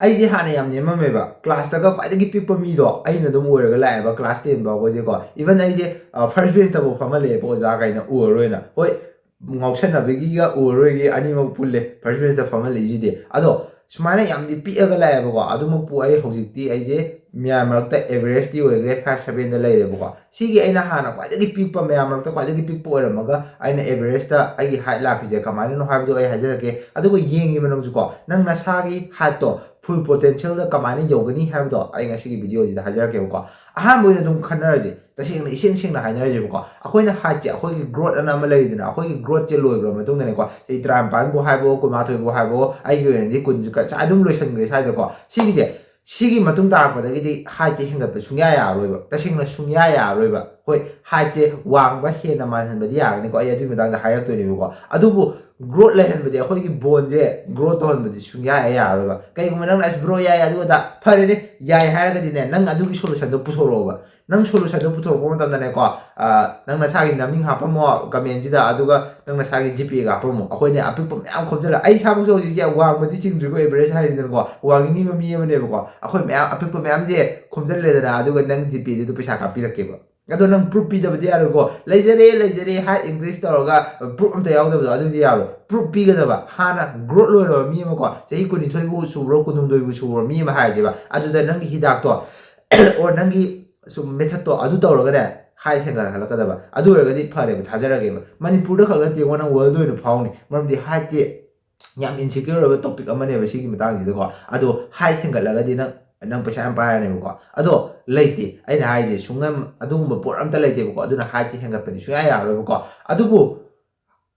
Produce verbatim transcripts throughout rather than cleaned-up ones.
ꯑꯩꯁꯦ ꯍꯥꯟꯅ ꯌꯥꯝ ꯅꯦꯝꯃꯝꯃꯦꯕ, ꯀ꯭ꯂꯥꯁꯇꯒ ꯈ꯭ꯋꯥꯏꯗꯒꯤ ꯄꯤꯛꯄ ꯃꯤꯗꯣ ꯑꯩꯅ ꯑꯗꯨꯝ ꯑꯣꯏꯔꯒ ꯂꯥꯛꯑꯦꯕ꯫ ꯀ꯭ꯂꯥꯁ ꯇꯦꯟ ꯐꯥꯎꯕꯁꯦꯀꯣ, ꯏꯚꯟ ꯑꯩꯁꯦ ꯐꯥꯔꯁ ꯕꯦꯟꯁꯇꯐꯥꯎ ꯐꯝꯍꯜꯂꯛꯑꯦꯕ ꯑꯣꯖꯥꯈꯩꯅ ꯎꯔꯔꯣꯏꯅ꯫ ꯍꯣꯏ, ꯉꯥꯎꯁꯟꯅꯕꯒꯤꯒ ꯎꯔꯔꯣꯏꯒꯤ ꯑꯅꯤꯃꯛ ꯄꯨꯜꯂꯦ ꯐꯥꯔꯁ ꯕꯦꯟꯁꯇ ꯐꯝꯍꯜꯂꯛꯏꯁꯤꯗꯤ꯫ ꯑꯗꯣ ꯁꯨꯃꯥꯏꯅ ꯌꯥꯝꯗꯤ ꯄꯤꯛꯑꯒ ꯂꯥꯛꯑꯦꯕꯀꯣ, ꯑꯗꯨꯃꯛꯄꯨ ꯑꯩ ꯍꯧꯖꯤꯛꯇꯤ ꯑꯩꯁꯦ ꯃꯌꯥꯝ ꯃꯔꯛꯇ ꯑꯦꯚꯔꯦꯖꯇꯤ ꯑꯣꯏꯈ꯭ꯔꯦ, ꯐꯥꯏꯚ ꯁꯕꯦꯟꯗ ꯂꯩꯔꯦꯕꯀꯣ꯫ ꯁꯤꯒꯤ ꯑꯩꯅ ꯍꯥꯟꯅ ꯈ꯭ꯋꯥꯏꯗꯒꯤ ꯄꯤꯛꯄ, ꯃꯌꯥꯝ ꯃꯔꯛꯇ ꯈ꯭ꯋꯥꯏꯗꯒꯤ ꯄꯤꯛꯄ ꯑꯣꯏꯔꯝꯃꯒ ꯑꯩꯅ ꯑꯦꯚꯔꯦꯖꯇ ꯑꯩꯒꯤ ꯍꯥꯏꯠ ꯂꯥꯛꯈꯤꯁꯦ ꯀꯃꯥꯏꯅꯅꯣ ꯍꯥꯏꯕꯗꯣ ꯑꯩ ꯍꯥꯏꯖꯔꯛꯀꯦ꯫ ꯑꯗꯨꯒ ꯌꯦꯡꯉꯤꯕ ꯅꯪꯁꯨꯀꯣ, ꯅꯪ ꯅꯁꯥꯒꯤ ꯍꯥꯏꯠꯇꯣ ꯐꯨꯜ ꯄꯣꯇꯦꯟꯁꯤꯌꯦꯜꯗ ꯀꯃꯥꯏꯅ ꯌꯧꯒꯅꯤ ꯍꯥꯏꯕꯗꯣ ꯑꯩ ꯉꯁꯤꯒꯤ ꯚꯤꯗꯤꯑꯣꯁꯤꯗ ꯍꯥꯏꯖꯔꯛꯀꯦꯕꯀꯣ꯫ ꯑꯍꯥꯟꯕ ꯑꯣꯏꯅ ꯑꯗꯨꯝ ꯈꯟꯅꯔꯁꯦ, ꯇꯁꯦꯡꯅ ꯏꯁꯦꯡ ꯁꯦꯡꯅ ꯍꯥꯏꯅꯔꯁꯦꯕꯀꯣ꯫ ꯑꯩꯈꯣꯏꯅ ꯍꯥꯏꯠꯁꯦ, ꯑꯩꯈꯣꯏꯒꯤ ꯒ꯭ꯔꯣꯠ ꯑꯅ ꯑꯃ ꯂꯩꯔꯤꯗꯅ, ꯑꯩꯈꯣꯏꯒꯤ ꯒ꯭ꯔꯣꯠꯁꯦ ꯂꯣꯏꯈ꯭ꯔ ꯃꯇꯨꯡꯗꯅꯦꯀꯣ, ꯆꯍꯤ ꯇꯔꯥꯅꯤꯄꯥꯟꯕꯨ ꯍꯥꯏꯕꯣ, ꯀꯨꯟꯃꯥꯊꯣꯏꯕꯨ ꯍꯥꯏꯕꯣ, ꯑꯩꯒꯤ ꯑꯣꯏꯅꯗꯤ ꯀꯨꯟ ꯁ꯭ꯋꯥꯏ ꯑꯗꯨꯝ ꯂꯣꯏꯁꯟꯈ꯭ꯔꯦ ꯁ꯭ꯋꯥꯏꯗꯀꯣ꯫ ꯁꯤꯒꯤꯁꯦ, ꯁꯤꯒꯤ ꯃꯇꯨꯡ ꯇꯥꯔꯛꯄꯗꯒꯤꯗꯤ ꯍꯥꯏꯠꯁꯦ ꯍꯦꯟꯒꯠꯄ ꯁꯨꯡꯌꯥ ꯌꯥꯔꯔꯣꯏꯕ, ꯇꯁꯦꯡꯅ ꯁꯨꯡꯌꯥ ꯌꯥꯔꯔꯣꯏꯕ꯫ ꯍꯣꯏ, ꯍꯥꯏꯠꯁꯦ ꯋꯥꯡꯕ ꯍꯦꯟꯅ ꯃꯥꯟꯍꯟꯕꯗꯤ ꯌꯥꯒꯅꯤꯀꯣ, ꯑꯩ ꯑꯗꯨꯒꯤ ꯃꯇꯥꯡꯗ ꯍꯥꯏꯔꯛꯇꯣꯏꯅꯦꯕꯀꯣ꯫ ꯑꯗꯨꯕꯨ ꯒ꯭ꯔꯣꯠ ꯂꯩꯍꯟꯕꯗꯤ, ꯑꯩꯈꯣꯏꯒꯤ ꯕꯣꯟꯁꯦ ꯒ꯭ꯔꯣ ꯇꯧꯍꯟꯕꯗꯤ ꯁꯨꯡꯌꯥ ꯍꯦꯛ ꯌꯥꯔꯔꯣꯏꯕ꯫ ꯀꯩꯒꯨꯝꯕ ꯅꯪꯅ "ꯑꯁ ꯕ꯭ꯔꯣ, ꯌꯥꯏ, ꯑꯗꯨ ꯑꯗꯥ", ꯐꯔꯦꯅꯦ, ꯌꯥꯏ ꯍꯥꯏꯔꯒꯗꯤꯅꯦ, ꯅꯪ ꯑꯗꯨꯒꯤ ꯁꯣꯂꯨꯁꯟꯗꯣ ꯄꯨꯊꯣꯔꯛꯑꯣꯕ꯫ ꯅꯪ ꯁꯣꯂꯨꯁꯟꯗꯣ ꯄꯨꯊꯣꯔꯛꯄ ꯃꯇꯝꯗꯅꯦꯀꯣ, ꯑ, ꯅꯪ ꯅꯁꯥꯒꯤ ꯅꯃꯤꯡ ꯍꯥꯞꯄꯝꯃꯣ ꯀꯃꯦꯟꯁꯤꯗ, ꯑꯗꯨꯒ ꯅꯪ ꯅꯁꯥꯒꯤ ꯖꯤꯄꯦꯒ ꯍꯥꯞꯄꯝꯃꯣ꯫ ꯑꯩꯈꯣꯏꯅꯦ ꯑꯄꯤꯛꯄ ꯃꯌꯥꯝ ꯈꯣꯝꯖꯤꯜꯂ, ꯑꯩ ꯏꯁꯥꯃꯛꯁꯨ ꯍꯧꯖꯤꯛꯁꯦ ꯋꯥꯡꯕꯗꯤ ꯆꯤꯡꯗ꯭ꯔꯤꯀꯣ, ꯑꯦꯚꯔꯦꯖ ꯍꯥꯏꯔꯤꯗꯅꯀꯣ, ꯋꯥꯡꯅꯤꯡꯉꯤꯕ ꯃꯤ ꯑꯃꯅꯦꯕꯀꯣ꯫ ꯑꯩꯈꯣꯏ ꯃꯌꯥꯝ ꯑꯄꯤꯛꯄ ꯃꯌꯥꯝꯁꯦ ꯈꯣꯝꯖꯤꯜꯂꯦꯗꯅ, ꯑꯗꯨꯒ ꯅꯪ ꯖꯤꯄꯦꯗꯨꯗ ꯄꯩꯁꯥ ꯀꯥꯞꯄꯤꯔꯛꯀꯦꯕ꯫ ꯑꯗꯣ ꯅꯪ ꯄ꯭ꯔꯨꯐ ꯄꯤꯗꯕꯗꯤ ꯌꯥꯔꯣꯏꯀꯣ꯫ "ꯂꯩꯖꯔꯦ, ꯂꯩꯖꯔꯦ" ꯍꯥꯏ ꯏꯟꯀ꯭ꯔꯤꯁ ꯇꯧꯔꯒ ꯄ꯭ꯔꯨꯐ ꯑꯝꯇ ꯌꯥꯎꯗꯕꯗꯣ, ꯑꯗꯨꯗꯤ ꯌꯥꯔꯣꯏ꯫ ꯄ꯭ꯔꯨꯐ ꯄꯤꯒꯗꯕ, ꯍꯥꯟꯅ ꯒ꯭ꯔꯣꯠ ꯂꯣꯏꯔꯕ ꯃꯤ ꯑꯃꯀꯣ, ꯆꯍꯤ ꯀꯨꯟꯅꯤꯊꯣꯏꯕꯨ ꯁꯨꯕ꯭ꯔꯣ, ꯀꯨꯟꯍꯨꯝꯗꯣꯏꯕꯨ ꯁꯨꯕ꯭ꯔꯣ ꯃꯤ ꯑꯃ ꯍꯥꯏꯔꯁꯦꯕ, ꯑꯗꯨꯗ ꯅꯪꯒꯤ ꯍꯤꯗꯥꯛꯇꯣ ꯑꯣꯔ ꯅꯪꯒꯤ ꯁꯨꯝ ꯃꯦꯊꯠꯇꯣ ꯑꯗꯨ ꯇꯧꯔꯒꯅꯦ, ꯍꯥꯏꯠ ꯍꯦꯟꯒꯠꯍꯜꯂꯛꯀꯗꯕ꯫ ꯑꯗꯨ ꯑꯣꯏꯔꯒꯗꯤ ꯐꯔꯦꯕ, ꯊꯥꯖꯔꯒꯦꯕ꯫ ꯃꯅꯤꯄꯨꯔꯗ ꯈꯛ ꯅꯠꯇꯦ ꯌꯦꯡꯉꯣ, ꯅꯪ ꯋꯥꯔꯜꯗ ꯑꯣꯏꯅ ꯐꯥꯎꯅꯤ꯫ ꯃꯔꯝꯗꯤ ꯍꯥꯏꯠꯁꯦ ꯌꯥꯝ ꯏꯟꯁꯤꯀ꯭ꯌꯣꯔ ꯑꯣꯏꯕ ꯇꯣꯄꯤꯛ ꯑꯃꯅꯦꯕ ꯁꯤꯒꯤ ꯃꯇꯥꯡꯁꯤꯗꯀꯣ꯫ ꯑꯗꯣ ꯍꯥꯏꯠ ꯍꯦꯟꯒꯠꯂꯒꯗꯤ ꯅꯪ, ꯅꯪ ꯄꯩꯁꯥ ꯌꯥꯝ ꯄꯥꯏꯔꯅꯦꯕꯀꯣ꯫ ꯑꯗꯣ ꯂꯩꯇꯦ, ꯑꯩꯅ ꯍꯥꯏꯔꯤꯁꯦ ꯁꯨꯡꯉꯝ ꯑꯗꯨꯒꯨꯝꯕ ꯄꯣꯠ ꯑꯝꯇ ꯂꯩꯇꯦꯕꯀꯣ꯫ ꯑꯗꯨꯅ ꯍꯥꯏꯠꯁꯦ ꯍꯦꯟꯒꯠꯄꯗꯤ ꯁꯨꯡꯌꯥ ꯌꯥꯔꯔꯣꯏꯕꯀꯣ꯫ ꯑꯗꯨꯕꯨ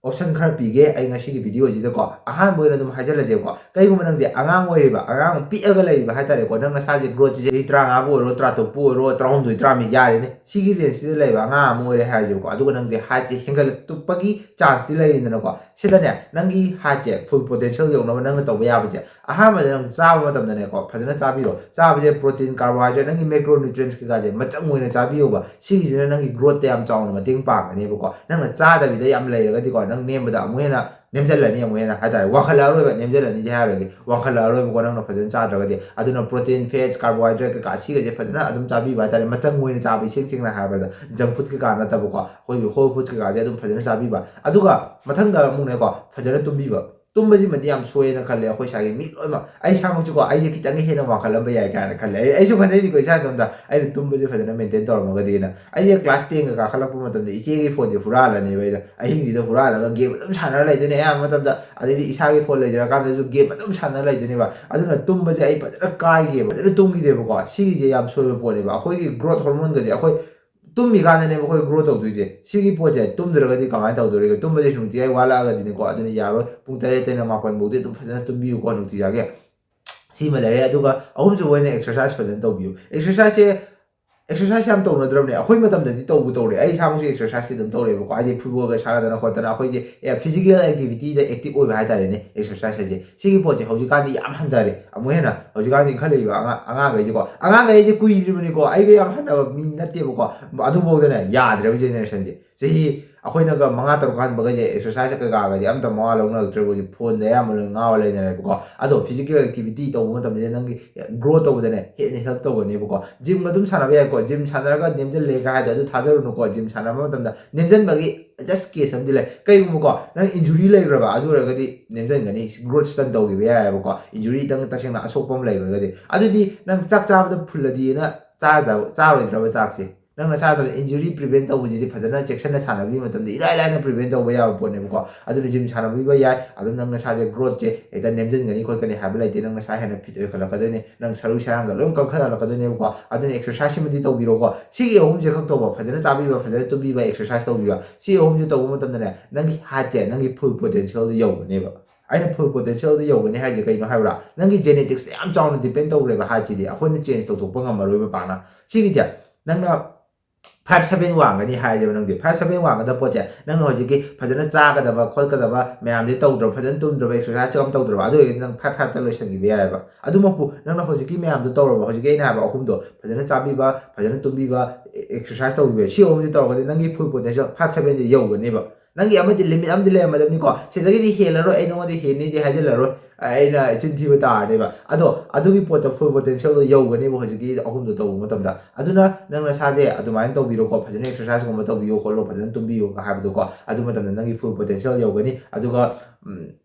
ꯑꯣꯞꯁꯟ ꯈꯔ ꯄꯤꯒꯦ ꯑꯩ ꯉꯁꯤꯒꯤ ꯚꯤꯗꯤꯑꯣꯁꯤꯗꯀꯣ꯫ ꯑꯍꯥꯟꯕ ꯑꯣꯏꯅ ꯑꯗꯨꯝ ꯍꯥꯏꯖꯜꯂꯁꯦꯕꯀꯣ, ꯀꯩꯒꯨꯝꯕ ꯅꯪꯁꯦ ꯑꯉꯥꯡ ꯑꯣꯏꯔꯤꯕ, ꯑꯉꯥꯡ ꯄꯤꯛꯑꯒ ꯂꯩꯔꯤꯕ ꯍꯥꯏꯇꯥꯔꯦꯀꯣ, ꯅꯪ ꯅꯁꯥꯁꯦ ꯒ꯭ꯔꯣꯠꯁꯦ ꯆꯍꯤ ꯇꯔꯥꯃꯉꯥꯕꯨ ꯑꯣꯏꯔꯣ, ꯇꯔꯥꯇꯔꯨꯛꯄꯨ ꯑꯣꯏꯔꯣ, ꯇꯔꯥꯍꯨꯝꯗꯣꯏ, ꯇꯔꯥꯃꯔꯤ ꯌꯥꯔꯦꯅꯦ, ꯁꯤꯒꯤ ꯔꯦꯟꯖꯁꯤꯗ ꯂꯩꯕ ꯑꯉꯥꯡ ꯑꯃ ꯑꯣꯏꯔꯦ ꯍꯥꯏꯔꯁꯦꯕꯀꯣ꯫ ꯑꯗꯨꯒ ꯅꯪꯁꯦ ꯍꯥꯏꯠꯁꯦ ꯍꯦꯟꯒꯠꯂꯛꯄꯒꯤ ꯆꯥꯟꯁꯇꯤ ꯂꯩꯔꯤꯗꯅꯀꯣ꯫ ꯁꯤꯗꯅꯦ, ꯅꯪꯒꯤ ꯍꯥꯏꯠꯁꯦ ꯐꯨꯜ ꯄꯣꯇꯦꯟꯁꯤꯌꯦꯜ ꯌꯧꯅꯕ ꯅꯪꯅ ꯇꯧꯕ ꯌꯥꯕꯁꯦ, ꯑꯍꯥꯟꯕꯗ ꯅꯪ ꯆꯥꯕ ꯃꯇꯝꯗꯅꯦꯀꯣ, ꯐꯖꯅ ꯆꯥꯕꯤꯔꯣ꯫ ꯆꯥꯕꯁꯦ ꯄ꯭ꯔꯣꯇꯤꯟ, ꯀꯥꯔꯕꯣꯍꯥꯏꯗ꯭ꯔꯦꯠ, ꯅꯪꯒꯤ ꯃꯦꯀ꯭ꯔꯣ ꯅ꯭ꯌꯨꯇ꯭ꯔꯤꯌꯦꯟꯠꯁ ꯀꯩꯀꯥꯁꯦ ꯃꯆꯪ ꯑꯣꯏꯅ ꯆꯥꯕꯤꯌꯣꯕ꯫ ꯁꯤꯒꯤꯁꯤꯅ ꯅꯪꯒꯤ ꯒ꯭ꯔꯣꯠꯇ ꯌꯥꯝ ꯆꯥꯎꯅ ꯃꯇꯦꯡ ꯄꯥꯡꯒꯅꯦꯕꯀꯣ꯫ ꯅꯪꯅ ꯆꯥꯗꯕꯤꯗ ꯌꯥꯝ ꯂꯩꯔꯒꯗꯤꯀꯣ, ꯅꯪ ꯅꯦꯝꯕꯗ ꯑꯃꯨꯛ ꯍꯦꯟꯅ ꯅꯦꯝꯖꯜꯂꯅꯤ, ꯑꯃꯨꯛ ꯍꯦꯟꯅ ꯍꯥꯏꯇꯥꯔꯦ, ꯋꯥꯡꯈꯠꯂꯛꯑꯔꯣꯏꯕ, ꯅꯦꯝꯖꯜꯂꯅꯤꯗꯤ ꯍꯥꯏꯔꯔꯣꯏꯒꯦ, ꯋꯥꯡꯈꯠꯂꯛꯑꯔꯣꯏꯕꯀꯣ, ꯅꯪꯅ ꯐꯖꯅ ꯆꯥꯗ꯭ꯔꯒꯗꯤ꯫ ꯑꯗꯨꯅ protein, fats, carbohydrate ꯀꯩꯀꯥ ꯁꯤꯒꯁꯦ ꯐꯖꯅ ꯑꯗꯨꯝ ꯆꯥꯕꯤꯕ ꯍꯥꯏꯇꯥꯔꯦ, ꯃꯆꯪ ꯑꯣꯏꯅ ꯆꯥꯕ, ꯏꯁꯦꯡ ꯁꯦꯡꯅ ꯍꯥꯏꯔꯕꯗ junk food ꯀꯩꯀꯥ ꯅꯠꯇꯕꯀꯣ, ꯑꯩꯈꯣꯏꯒꯤ whole foods ꯀꯩꯀꯥꯁꯦ ꯑꯗꯨꯝ ꯐꯖꯅ ꯆꯥꯕꯤꯕ꯫ ꯑꯗꯨꯒ ꯃꯊꯪꯗ ꯑꯃꯨꯛꯅꯦꯀꯣ, ꯐꯖꯅ ꯇꯨꯝꯕꯤꯕ꯫ ꯇꯨꯝꯕꯁꯤꯃꯗꯤ ꯌꯥꯝ ꯁꯣꯏꯌꯦꯅ ꯈꯜꯂꯦ ꯑꯩꯈꯣꯏ ꯏꯁꯥꯒꯤ ꯃꯤ ꯂꯣꯏꯅꯃꯛ꯫ ꯑꯩ ꯏꯁꯥꯃꯛꯁꯨꯀꯣ, ꯑꯩꯁꯦ ꯈꯤꯇꯪꯒ ꯍꯦꯟꯅ ꯋꯥꯡꯈꯠꯂꯝꯕ ꯌꯥꯏ ꯀꯥꯏꯅ ꯈꯜꯂꯦ꯫ ꯑꯩ, ꯑꯩꯁꯨ ꯈꯟꯖꯩꯅꯤꯀꯣ ꯏꯁꯥ ꯏꯇꯣꯝꯇ, ꯑꯩꯅ ꯇꯨꯝꯕꯁꯦ ꯐꯖꯅ maintain ꯇꯧꯔꯝꯃꯒꯗꯤꯅ꯫ ꯑꯩꯁꯦ class ten ꯒ ꯀꯥꯈꯠꯂꯛꯄ ꯃꯇꯝꯗ ꯏꯆꯦꯒꯤ phoneꯁꯦ ꯍꯨꯔꯥꯜꯂꯅꯦꯕ ꯑꯩꯅ꯫ ꯑꯍꯤꯡꯁꯤꯗ ꯍꯨꯔꯥꯜꯂꯒ game ꯑꯗꯨꯝ ꯁꯥꯟꯅꯔ ꯂꯩꯗꯣꯏꯅꯦ ꯑꯌꯥꯝꯕ ꯃꯇꯝꯗ꯫ ꯑꯗꯩꯗꯤ ꯏꯁꯥꯒꯤ phone ꯂꯩꯖꯔꯀꯥꯟꯗꯁꯨ game ꯑꯗꯨꯝ ꯁꯥꯟꯅꯔ ꯂꯩꯗꯣꯏꯅꯦꯕ꯫ ꯑꯗꯨꯅ ꯇꯨꯝꯕꯁꯦ ꯑꯩ ꯐꯖꯅ ꯀꯥꯏꯒꯦꯕ, ꯐꯖꯅ ꯇꯨꯝꯈꯤꯗꯦꯕꯀꯣ꯫ ꯁꯤꯒꯤꯁꯦ ꯌꯥꯝ ꯁꯣꯏꯕ ꯄꯣꯠꯅꯦꯕ꯫ ꯑꯩꯈꯣꯏꯒꯤ growth hormoneꯒꯁꯦ ꯑꯩꯈꯣꯏ ꯇꯨꯝꯃꯤꯀꯥꯟꯗꯅꯦꯕ ꯑꯩꯈꯣꯏ grow ꯇꯧꯗꯣꯏꯁꯦ꯫ ꯁꯤꯒꯤ ꯄꯣꯠꯁꯦ ꯇꯨꯝꯗ꯭ꯔꯒꯗꯤ ꯀꯃꯥꯏꯅ ꯇꯧꯗꯣꯔꯤꯒꯦ? ꯇꯨꯝꯕꯁꯦ ꯅꯨꯡꯇꯤꯖꯥꯏ ꯋꯥꯠꯂꯛꯑꯒꯗꯤꯅꯦꯀꯣ, ꯑꯗꯨꯅ ꯌꯥꯔꯣꯏ꯫ ꯄꯨꯡ ꯇꯔꯦꯠꯇꯩꯅ ꯃꯥꯄꯟ ꯐꯥꯎꯗꯤ ꯑꯗꯨꯝ ꯐꯖꯅ ꯇꯨꯝꯕꯤꯌꯨꯀꯣ ꯅꯨꯡꯇꯤꯖꯥꯒꯤ꯫ ꯁꯤꯃ ꯂꯩꯔꯦ꯫ ꯑꯗꯨꯒ ꯑꯍꯨꯝꯁꯨꯕ ꯑꯣꯏꯅ exercise ꯐꯖꯅ ꯇꯧꯕꯤꯌꯨ꯫ Exerciseꯁꯦ, exercise ꯌꯥꯝ ꯇꯧꯅꯗ꯭ꯔꯕꯅꯦ꯫ ꯑꯩꯈꯣꯏ ꯃꯇꯝꯗꯗꯤ ꯇꯧꯕ ꯇꯧꯔꯦ꯫ ꯑꯩ ꯏꯁꯥꯃꯛꯁꯨ exerciseꯇꯤ ꯑꯗꯨꯝ ꯇꯧꯔꯦꯕꯀꯣ꯫ ꯍꯥꯏꯗꯤ footballꯒ ꯁꯥꯟꯅꯗꯅ ꯈꯣꯠꯇꯅ ꯑꯩꯈꯣꯏꯒꯤ, ꯑꯦ, physical activityꯗ active ꯑꯣꯏꯕ ꯍꯥꯏꯇꯥꯔꯦꯅꯦ, exercise ꯍꯥꯏꯁꯦ꯫ ꯁꯤꯒꯤ ꯄꯣꯠꯁꯦ ꯍꯧꯖꯤꯛꯀꯥꯟꯗꯤ ꯌꯥꯝ ꯍꯟꯊꯔꯦ꯫ ꯑꯃꯨꯛ ꯍꯦꯟꯅ ꯍꯧꯖꯤꯛꯀꯥꯟꯗꯤ ꯏꯟꯈꯠꯂꯛꯏꯕ ꯑꯉꯥꯡ, ꯑꯉꯥꯡꯈꯩꯁꯦꯀꯣ, ꯑꯉꯥꯡꯈꯩꯁꯦ ꯀꯨꯏꯗ꯭ꯔꯤꯕꯅꯤꯀꯣ, ꯑꯩꯒ ꯌꯥꯝ ꯍꯟꯅꯕ ꯃꯤ ꯅꯠꯇꯦꯕꯀꯣ꯫ ꯑꯗꯨꯐꯥꯎꯗꯅꯦ ꯌꯥꯗ꯭ꯔꯦꯕ generationꯁꯦ꯫ ꯆꯍꯤ ꯑꯩꯈꯣꯏꯅꯒ ꯃꯉꯥ ꯇꯔꯨꯛ ꯍꯟꯕꯈꯩꯁꯦ exercise ꯀꯩꯀꯥꯒꯗꯤ ꯑꯝꯇ ꯃꯋꯥ ꯂꯧꯅꯔꯛꯇ꯭ꯔꯦꯕ꯫ ꯍꯧꯖꯤꯛ phoneꯗ ꯑꯌꯥꯝꯕ ꯂꯣꯏ ꯉꯥꯎꯔ ꯂꯩꯅꯔꯦꯕꯀꯣ꯫ ꯑꯗꯣ physical activity ꯇꯧꯕ ꯃꯇꯝꯗ ꯅꯪꯒꯤ grow ꯇꯧꯕꯗꯅꯦ ꯍꯦꯟꯅ help ꯇꯧꯒꯅꯦꯕꯀꯣ꯫ Gymꯒ ꯑꯗꯨꯝ ꯁꯥꯟꯅꯕ ꯌꯥꯏꯀꯣ, gym ꯁꯥꯟꯅꯔꯒ ꯅꯦꯝꯖꯜꯂꯦꯒ ꯍꯥꯏꯗꯣ ꯑꯗꯨ ꯊꯥꯖꯔꯨꯅꯨꯀꯣ꯫ Gym ꯁꯥꯟꯅꯕ ꯃꯇꯝꯗ ꯅꯦꯝꯖꯟꯕꯒꯤ just case ꯑꯃꯗꯤ ꯂꯩ꯫ ꯀꯩꯒꯨꯝꯕꯀꯣ, ꯅꯪ injury ꯂꯩꯈ꯭ꯔꯕ, ꯑꯗꯨ ꯑꯣꯏꯔꯒꯗꯤ ꯅꯦꯝꯖꯟꯒꯅꯤ, growth ꯁꯇꯟ ꯇꯧꯈꯤꯕ ꯌꯥꯏꯑꯕꯀꯣ, injury ꯈꯤꯇꯪ ꯇꯁꯦꯡꯅ ꯑꯁꯣꯛꯄ ꯑꯃ ꯂꯩꯈ꯭ꯔꯒꯗꯤ꯫ ꯑꯗꯨꯗꯤ ꯅꯪ ꯆꯥꯛ ꯆꯥꯕꯗ ꯐꯨꯜꯂꯗꯤꯅ ꯆꯥꯗꯕ, ꯆꯥꯔꯣꯏꯗ꯭ꯔꯕ ꯆꯥꯛꯁꯦ? ꯅꯪ ꯅꯁꯥꯗ injury prevent ꯇꯧꯕꯁꯤꯗꯤ ꯐꯖꯅ ꯆꯦꯛꯁꯤꯟꯅ ꯁꯥꯟꯅꯕꯤꯕ ꯃꯇꯝꯗ ꯏꯔꯥꯏ ꯂꯥꯏꯅ prevent ꯇꯧꯕ ꯌꯥꯕ ꯄꯣꯠꯅꯦꯕꯀꯣ꯫ ꯑꯗꯨꯅ gym ꯁꯥꯟꯅꯕꯤꯕ ꯌꯥꯏ꯫ ꯑꯗꯨꯝ ꯅꯪ ꯅꯁꯥꯁꯦ growthꯁꯦ ꯍꯦꯛꯇ ꯅꯦꯝꯖꯤꯟꯒꯅꯤ ꯈꯣꯠꯀꯅꯤ ꯍꯥꯏꯕ ꯂꯩꯇꯦ꯫ ꯅꯪ ꯅꯁꯥ ꯍꯦꯟꯅ fit ꯑꯣꯏꯈꯠꯂꯛꯀꯗꯣꯏꯅꯦ꯫ ꯅꯪ ꯁꯔꯨ ꯁꯔꯥꯡꯒ ꯂꯣꯏ ꯀꯟꯈꯠꯍꯜꯂꯛꯀꯗꯣꯏꯅꯦꯕꯀꯣ꯫ ꯑꯗꯨꯅ exerciseꯁꯤꯃꯗꯤ ꯇꯧꯕꯤꯔꯣꯀꯣ꯫ ꯁꯤꯒꯤ ꯑꯍꯨꯝꯁꯦ ꯈꯛ ꯇꯧꯕ, ꯐꯖꯅ ꯆꯥꯕꯤꯕ, ꯐꯖꯅ ꯇꯨꯝꯕꯤꯕ, exercise ꯇꯧꯕꯤꯕ꯫ ꯁꯤ ꯑꯍꯨꯝꯁꯦ ꯇꯧꯕ ꯃꯇꯝꯗꯅꯦ, ꯅꯪꯒꯤ heightꯁꯦ ꯅꯪꯒꯤ full potentialꯗ ꯌꯧꯒꯅꯦꯕ꯫ ꯑꯩꯅ full potentialꯗ ꯌꯧꯒꯅꯤ ꯍꯥꯏꯁꯦ ꯀꯩꯅꯣ ꯍꯥꯏꯕ꯭ꯔꯥ? ꯅꯪꯒꯤ geneticsꯇ ꯌꯥꯝ ꯆꯥꯎꯅ depend ꯇꯧꯔꯦꯕ heightꯁꯤꯗꯤ꯫ ꯑꯩꯈꯣꯏꯅ change ꯇꯧꯊꯣꯛꯄ ꯉꯝꯃꯔꯣꯏꯕ ꯄꯥꯛꯅ꯫ ꯁꯤꯒꯤꯁꯦ ꯅꯪꯅ five seven ꯋꯥꯡꯒꯅꯤ ꯍꯥꯏꯔꯁꯦꯕ ꯅꯪꯁꯦ꯫ Five seven ꯋꯥꯡꯒꯗꯕ ꯄꯣꯠꯁꯦ ꯅꯪꯅ ꯍꯧꯖꯤꯛꯀꯤ ꯐꯖꯅ ꯆꯥꯒꯗꯕ ꯈꯣꯠꯀꯗꯕ ꯃꯌꯥꯝꯁꯦ ꯇꯧꯗ꯭ꯔꯕ, ꯐꯖꯅ ꯇꯨꯝꯗ꯭ꯔꯕ, exerciseꯁꯦ ꯑꯃ ꯇꯧꯗ꯭ꯔꯕ, ꯑꯗꯨ ꯑꯣꯏꯔꯒꯗꯤ ꯅꯪ five fiveꯇ ꯂꯣꯏꯁꯤꯟꯈꯤꯕ ꯌꯥꯏꯑꯕ꯫ ꯑꯗꯨꯃꯛꯄꯨ ꯅꯪꯅ ꯍꯧꯖꯤꯛꯀꯤ ꯃꯌꯥꯝꯗꯣ ꯇꯧꯔꯕ, ꯍꯧꯖꯤꯛꯀꯤ ꯑꯩꯅ ꯍꯥꯏꯕ ꯑꯍꯨꯝꯗꯣ, ꯐꯖꯅ ꯆꯥꯕꯤꯕ, ꯐꯖꯅ ꯇꯨꯝꯕꯤꯕ, exercise ꯇꯧꯕꯤꯕ, ꯁꯤ ꯑꯍꯨꯝꯁꯦ ꯇꯧꯔꯒꯗꯤ ꯅꯪꯒꯤ full potential five sevenꯁꯦ ꯌꯧꯒꯅꯦꯕ꯫ ꯅꯪꯒꯤ ꯑꯃꯗꯤ ꯂꯤꯃꯤꯠ ꯑꯃꯗꯤ ꯂꯩꯔꯝꯃꯗꯕꯅꯤꯀꯣ, ꯁꯤꯗꯒꯤꯗꯤ ꯍꯦꯜꯂꯔꯣꯏ, ꯑꯩ ꯅꯉꯣꯟꯗ ꯍꯦꯟꯅꯤꯗꯤ ꯍꯥꯏꯖꯤꯜꯂꯔꯣꯏ, ꯑꯩꯅ ꯆꯤꯟ ꯊꯤꯕ ꯇꯥꯔꯅꯦꯕ꯫ ꯑꯗꯣ ꯑꯗꯨꯒꯤ ꯄꯣꯠꯇꯣ, ꯐꯨꯜ ꯄꯣꯇꯦꯟꯁꯤꯌꯦꯜꯗꯣ ꯌꯧꯒꯅꯦꯕ ꯍꯧꯖꯤꯛꯀꯤ ꯑꯍꯨꯝꯗꯣ ꯇꯧꯕ ꯃꯇꯝꯗ꯫ ꯑꯗꯨꯅ ꯅꯪ ꯅꯁꯥꯁꯦ ꯑꯗꯨꯃꯥꯏꯅ ꯇꯧꯕꯤꯔꯣꯀꯣ, ꯐꯖꯅ ꯑꯦꯛꯁꯔꯁꯥꯏꯁꯀꯨꯝꯕ ꯇꯧꯕꯤꯌꯣ ꯈꯣꯠꯂꯣ, ꯐꯖꯅ ꯇꯨꯝꯕꯤꯌꯣ ꯍꯥꯏꯕꯗꯣꯀꯣ, ꯑꯗꯨ ꯃꯇꯝꯗ ꯅꯪꯒꯤ ꯐꯨꯜ ꯄꯣꯇꯦꯟꯁꯤꯌꯦꯜ ꯌꯧꯒꯅꯤ꯫ ꯑꯗꯨꯒ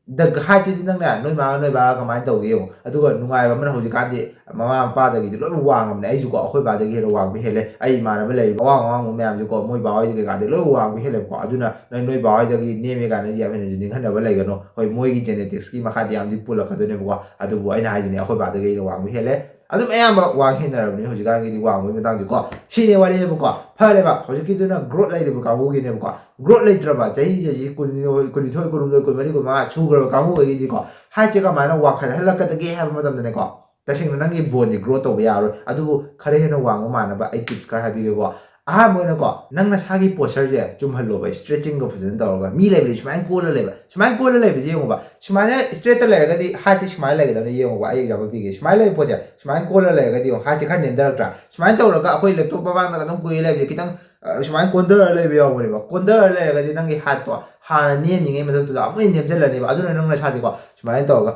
ꯗ ꯍꯥꯏꯠꯁꯤꯗꯤ ꯅꯪꯅ ꯅꯣꯏ ꯃꯥꯒ ꯅꯣꯏ ꯕꯥꯒ ꯀꯃꯥꯏꯅ ꯇꯧꯒꯦ ꯌꯦꯡꯉꯣ꯫ ꯑꯗꯨꯒ ꯅꯨꯡꯉꯥꯏꯕ ꯑꯃꯅ ꯍꯧꯖꯤꯛꯀꯥꯟꯗꯤ ꯃꯃꯥ ꯃꯄꯥꯗꯒꯤꯗꯤ ꯂꯣꯏꯅ ꯋꯥꯡꯉꯕꯅꯦ꯫ ꯑꯩꯁꯨꯀꯣ ꯑꯩꯈꯣꯏ ꯕꯥꯗꯒꯤ ꯍꯦꯟꯅ ꯋꯥꯡꯕ ꯍꯦꯜꯂꯦ꯫ ꯑꯩ ꯏꯃꯥꯟꯅꯕ ꯂꯩꯔꯤꯕ ꯑꯋꯥꯡ ꯑꯋꯥꯡꯕ ꯃꯌꯥꯝꯁꯦꯀꯣ, ꯃꯣꯏ ꯕꯥ ꯍꯣꯏꯗꯤ ꯀꯩꯀꯥꯗꯤ ꯂꯣꯏ ꯋꯥꯡꯕ ꯍꯦꯜꯂꯦꯕꯀꯣ꯫ ꯑꯗꯨꯅ ꯅꯣꯏ ꯅꯣꯏ ꯕꯥ ꯍꯣꯏꯗꯒꯤ ꯅꯦꯝꯃꯦ ꯀꯥꯏꯅ ꯌꯥꯝ ꯍꯦꯟꯅꯁꯨ ꯅꯤꯡꯍꯟꯅꯕ ꯂꯩꯒꯅꯣ꯫ ꯍꯣꯏ, ꯃꯣꯏꯒꯤ ꯖꯦꯅꯦꯇꯤꯛꯁꯀꯤ ꯃꯈꯥꯗꯤ ꯌꯥꯝꯗꯤ ꯄꯨꯜꯂꯛꯀꯗꯣꯏꯅꯦꯕꯀꯣ꯫ ꯑꯗꯨꯕꯨ ꯑꯩꯅ ꯍꯥꯏꯁꯤꯅꯦ, ꯑꯩꯈꯣꯏ ꯕꯥꯗꯒꯤ ꯑꯩꯅ ꯋꯥꯡꯕ ꯍꯦꯜꯂꯦ꯫ ꯑꯗꯨꯝ ꯑꯌꯥꯝꯕ ꯋꯥꯡ ꯍꯦꯟꯅꯔꯕꯅꯤ ꯍꯧꯖꯤꯛꯀꯥꯟꯒꯤꯗꯤ ꯋꯥꯡꯕꯒꯤ ꯃꯇꯥꯡꯁꯦꯀꯣ꯫ ꯁꯤꯅꯦ ꯋꯥꯔꯤꯅꯦꯕꯀꯣ꯫ ꯐꯔꯦꯕ, ꯍꯧꯖꯤꯛꯀꯤꯗꯨꯅ ꯒ꯭ꯔꯣꯠ ꯂꯩꯔꯤꯕ ꯀꯥꯡꯕꯨꯒꯤꯅꯦꯕꯀꯣ꯫ ꯒ꯭ꯔꯣꯠ ꯂꯩꯇ꯭ꯔꯕ, ꯆꯍꯤ ꯆꯍꯤ ꯀꯨꯟꯅꯤꯊꯣꯏ, ꯀꯨꯟꯅꯤꯊꯣꯏ, ꯀꯨꯟꯍꯨꯝꯗꯣꯏ, ꯀꯨꯟꯃꯔꯤ, ꯀꯨꯟꯃꯉꯥ ꯁꯨꯈ꯭ꯔꯕ ꯀꯥꯡꯕꯨꯈꯩꯒꯤꯗꯤꯀꯣ, ꯍꯥꯏꯠꯁꯦ ꯀꯃꯥꯏꯅ ꯋꯥꯡꯈꯠꯍꯜꯂꯛꯀꯗꯒꯦ ꯍꯥꯏꯕ ꯃꯇꯝꯗꯅꯦꯀꯣ, ꯇꯁꯦꯡꯅ ꯅꯪꯒꯤ ꯕꯣꯟꯗꯤ ꯒ꯭ꯔꯣ ꯇꯧꯕ ꯌꯥꯔꯣꯏ꯫ ꯑꯗꯨꯕꯨ ꯈꯔ ꯍꯦꯟꯅ ꯋꯥꯡꯕ ꯃꯥꯟꯅꯕ ꯑꯩ ꯇꯤꯞꯁ ꯈꯔ ꯍꯥꯏꯕꯤꯒꯦꯀꯣ꯫ ꯑꯍꯥꯟꯕ ꯑꯣꯏꯅꯀꯣ, ꯅꯪ ꯅꯁꯥꯒꯤ ꯄꯣꯁꯆꯔꯁꯦ ꯆꯨꯝꯍꯜꯂꯣꯕ, ꯏꯁꯇ꯭ꯔꯦꯆꯤꯡꯒ ꯐꯖꯅ ꯇꯧꯔꯒ꯫ ꯃꯤ ꯂꯩꯕꯗꯤ ꯁꯨꯃꯥꯏꯅ ꯀꯣꯜꯂ ꯂꯩꯕ, ꯁꯨꯃꯥꯏꯅ ꯀꯣꯜꯂ ꯂꯩꯕꯁꯦ ꯌꯦꯡꯉꯣꯕ, ꯁꯨꯃꯥꯏꯅ ꯏꯁꯇ꯭ꯔꯦꯠꯇ ꯂꯩꯔꯒꯗꯤ ꯍꯥꯏꯠꯁꯦ ꯁꯨꯃꯥꯏꯅ ꯂꯩꯒꯗꯕꯅꯤ꯫ ꯌꯦꯡꯉꯣꯕ, ꯑꯩ ꯑꯦꯛꯖꯥꯝꯄꯜ ꯄꯤꯒꯦ꯫ ꯁꯨꯃꯥꯏꯅ ꯂꯩꯕ ꯄꯣꯠꯁꯦ ꯁꯨꯃꯥꯏꯅ ꯀꯣꯜꯂ ꯂꯩꯔꯒꯗꯤ ꯌꯦꯡꯉꯣ, ꯍꯥꯏꯠꯁꯦ ꯈꯔ ꯅꯦꯝꯊꯔꯛꯇ꯭ꯔꯥ? ꯁꯨꯃꯥꯏꯅ ꯇꯧꯔꯒ ꯑꯩꯈꯣꯏ ꯂꯦꯞꯇꯣꯞ ꯃꯃꯥꯡꯗ ꯑꯗꯨꯝ ꯀꯨꯏ ꯂꯩꯕꯁꯦ ꯈꯤꯇꯪ, ꯑ, ꯁꯨꯃꯥꯏꯅ ꯀꯣꯟꯊꯔ ꯂꯩꯕ ꯌꯥꯎꯕꯅꯦꯕ꯫ ꯀꯣꯟꯊꯔ ꯂꯩꯔꯒꯗꯤ ꯅꯪꯒꯤ ꯍꯥꯏꯠꯇꯣ ꯍꯥꯟꯅ ꯅꯦꯝꯃꯤꯉꯩ ꯃꯊꯛꯇꯨꯗ ꯑꯃꯨꯛ ꯍꯦꯟꯅ ꯅꯦꯝꯁꯤꯜꯂꯅꯦꯕ꯫ ꯑꯗꯨꯅ ꯅꯪ ꯅꯁꯥꯁꯦꯀꯣ ꯁꯨꯃꯥꯏꯅ ꯇꯧꯔꯒ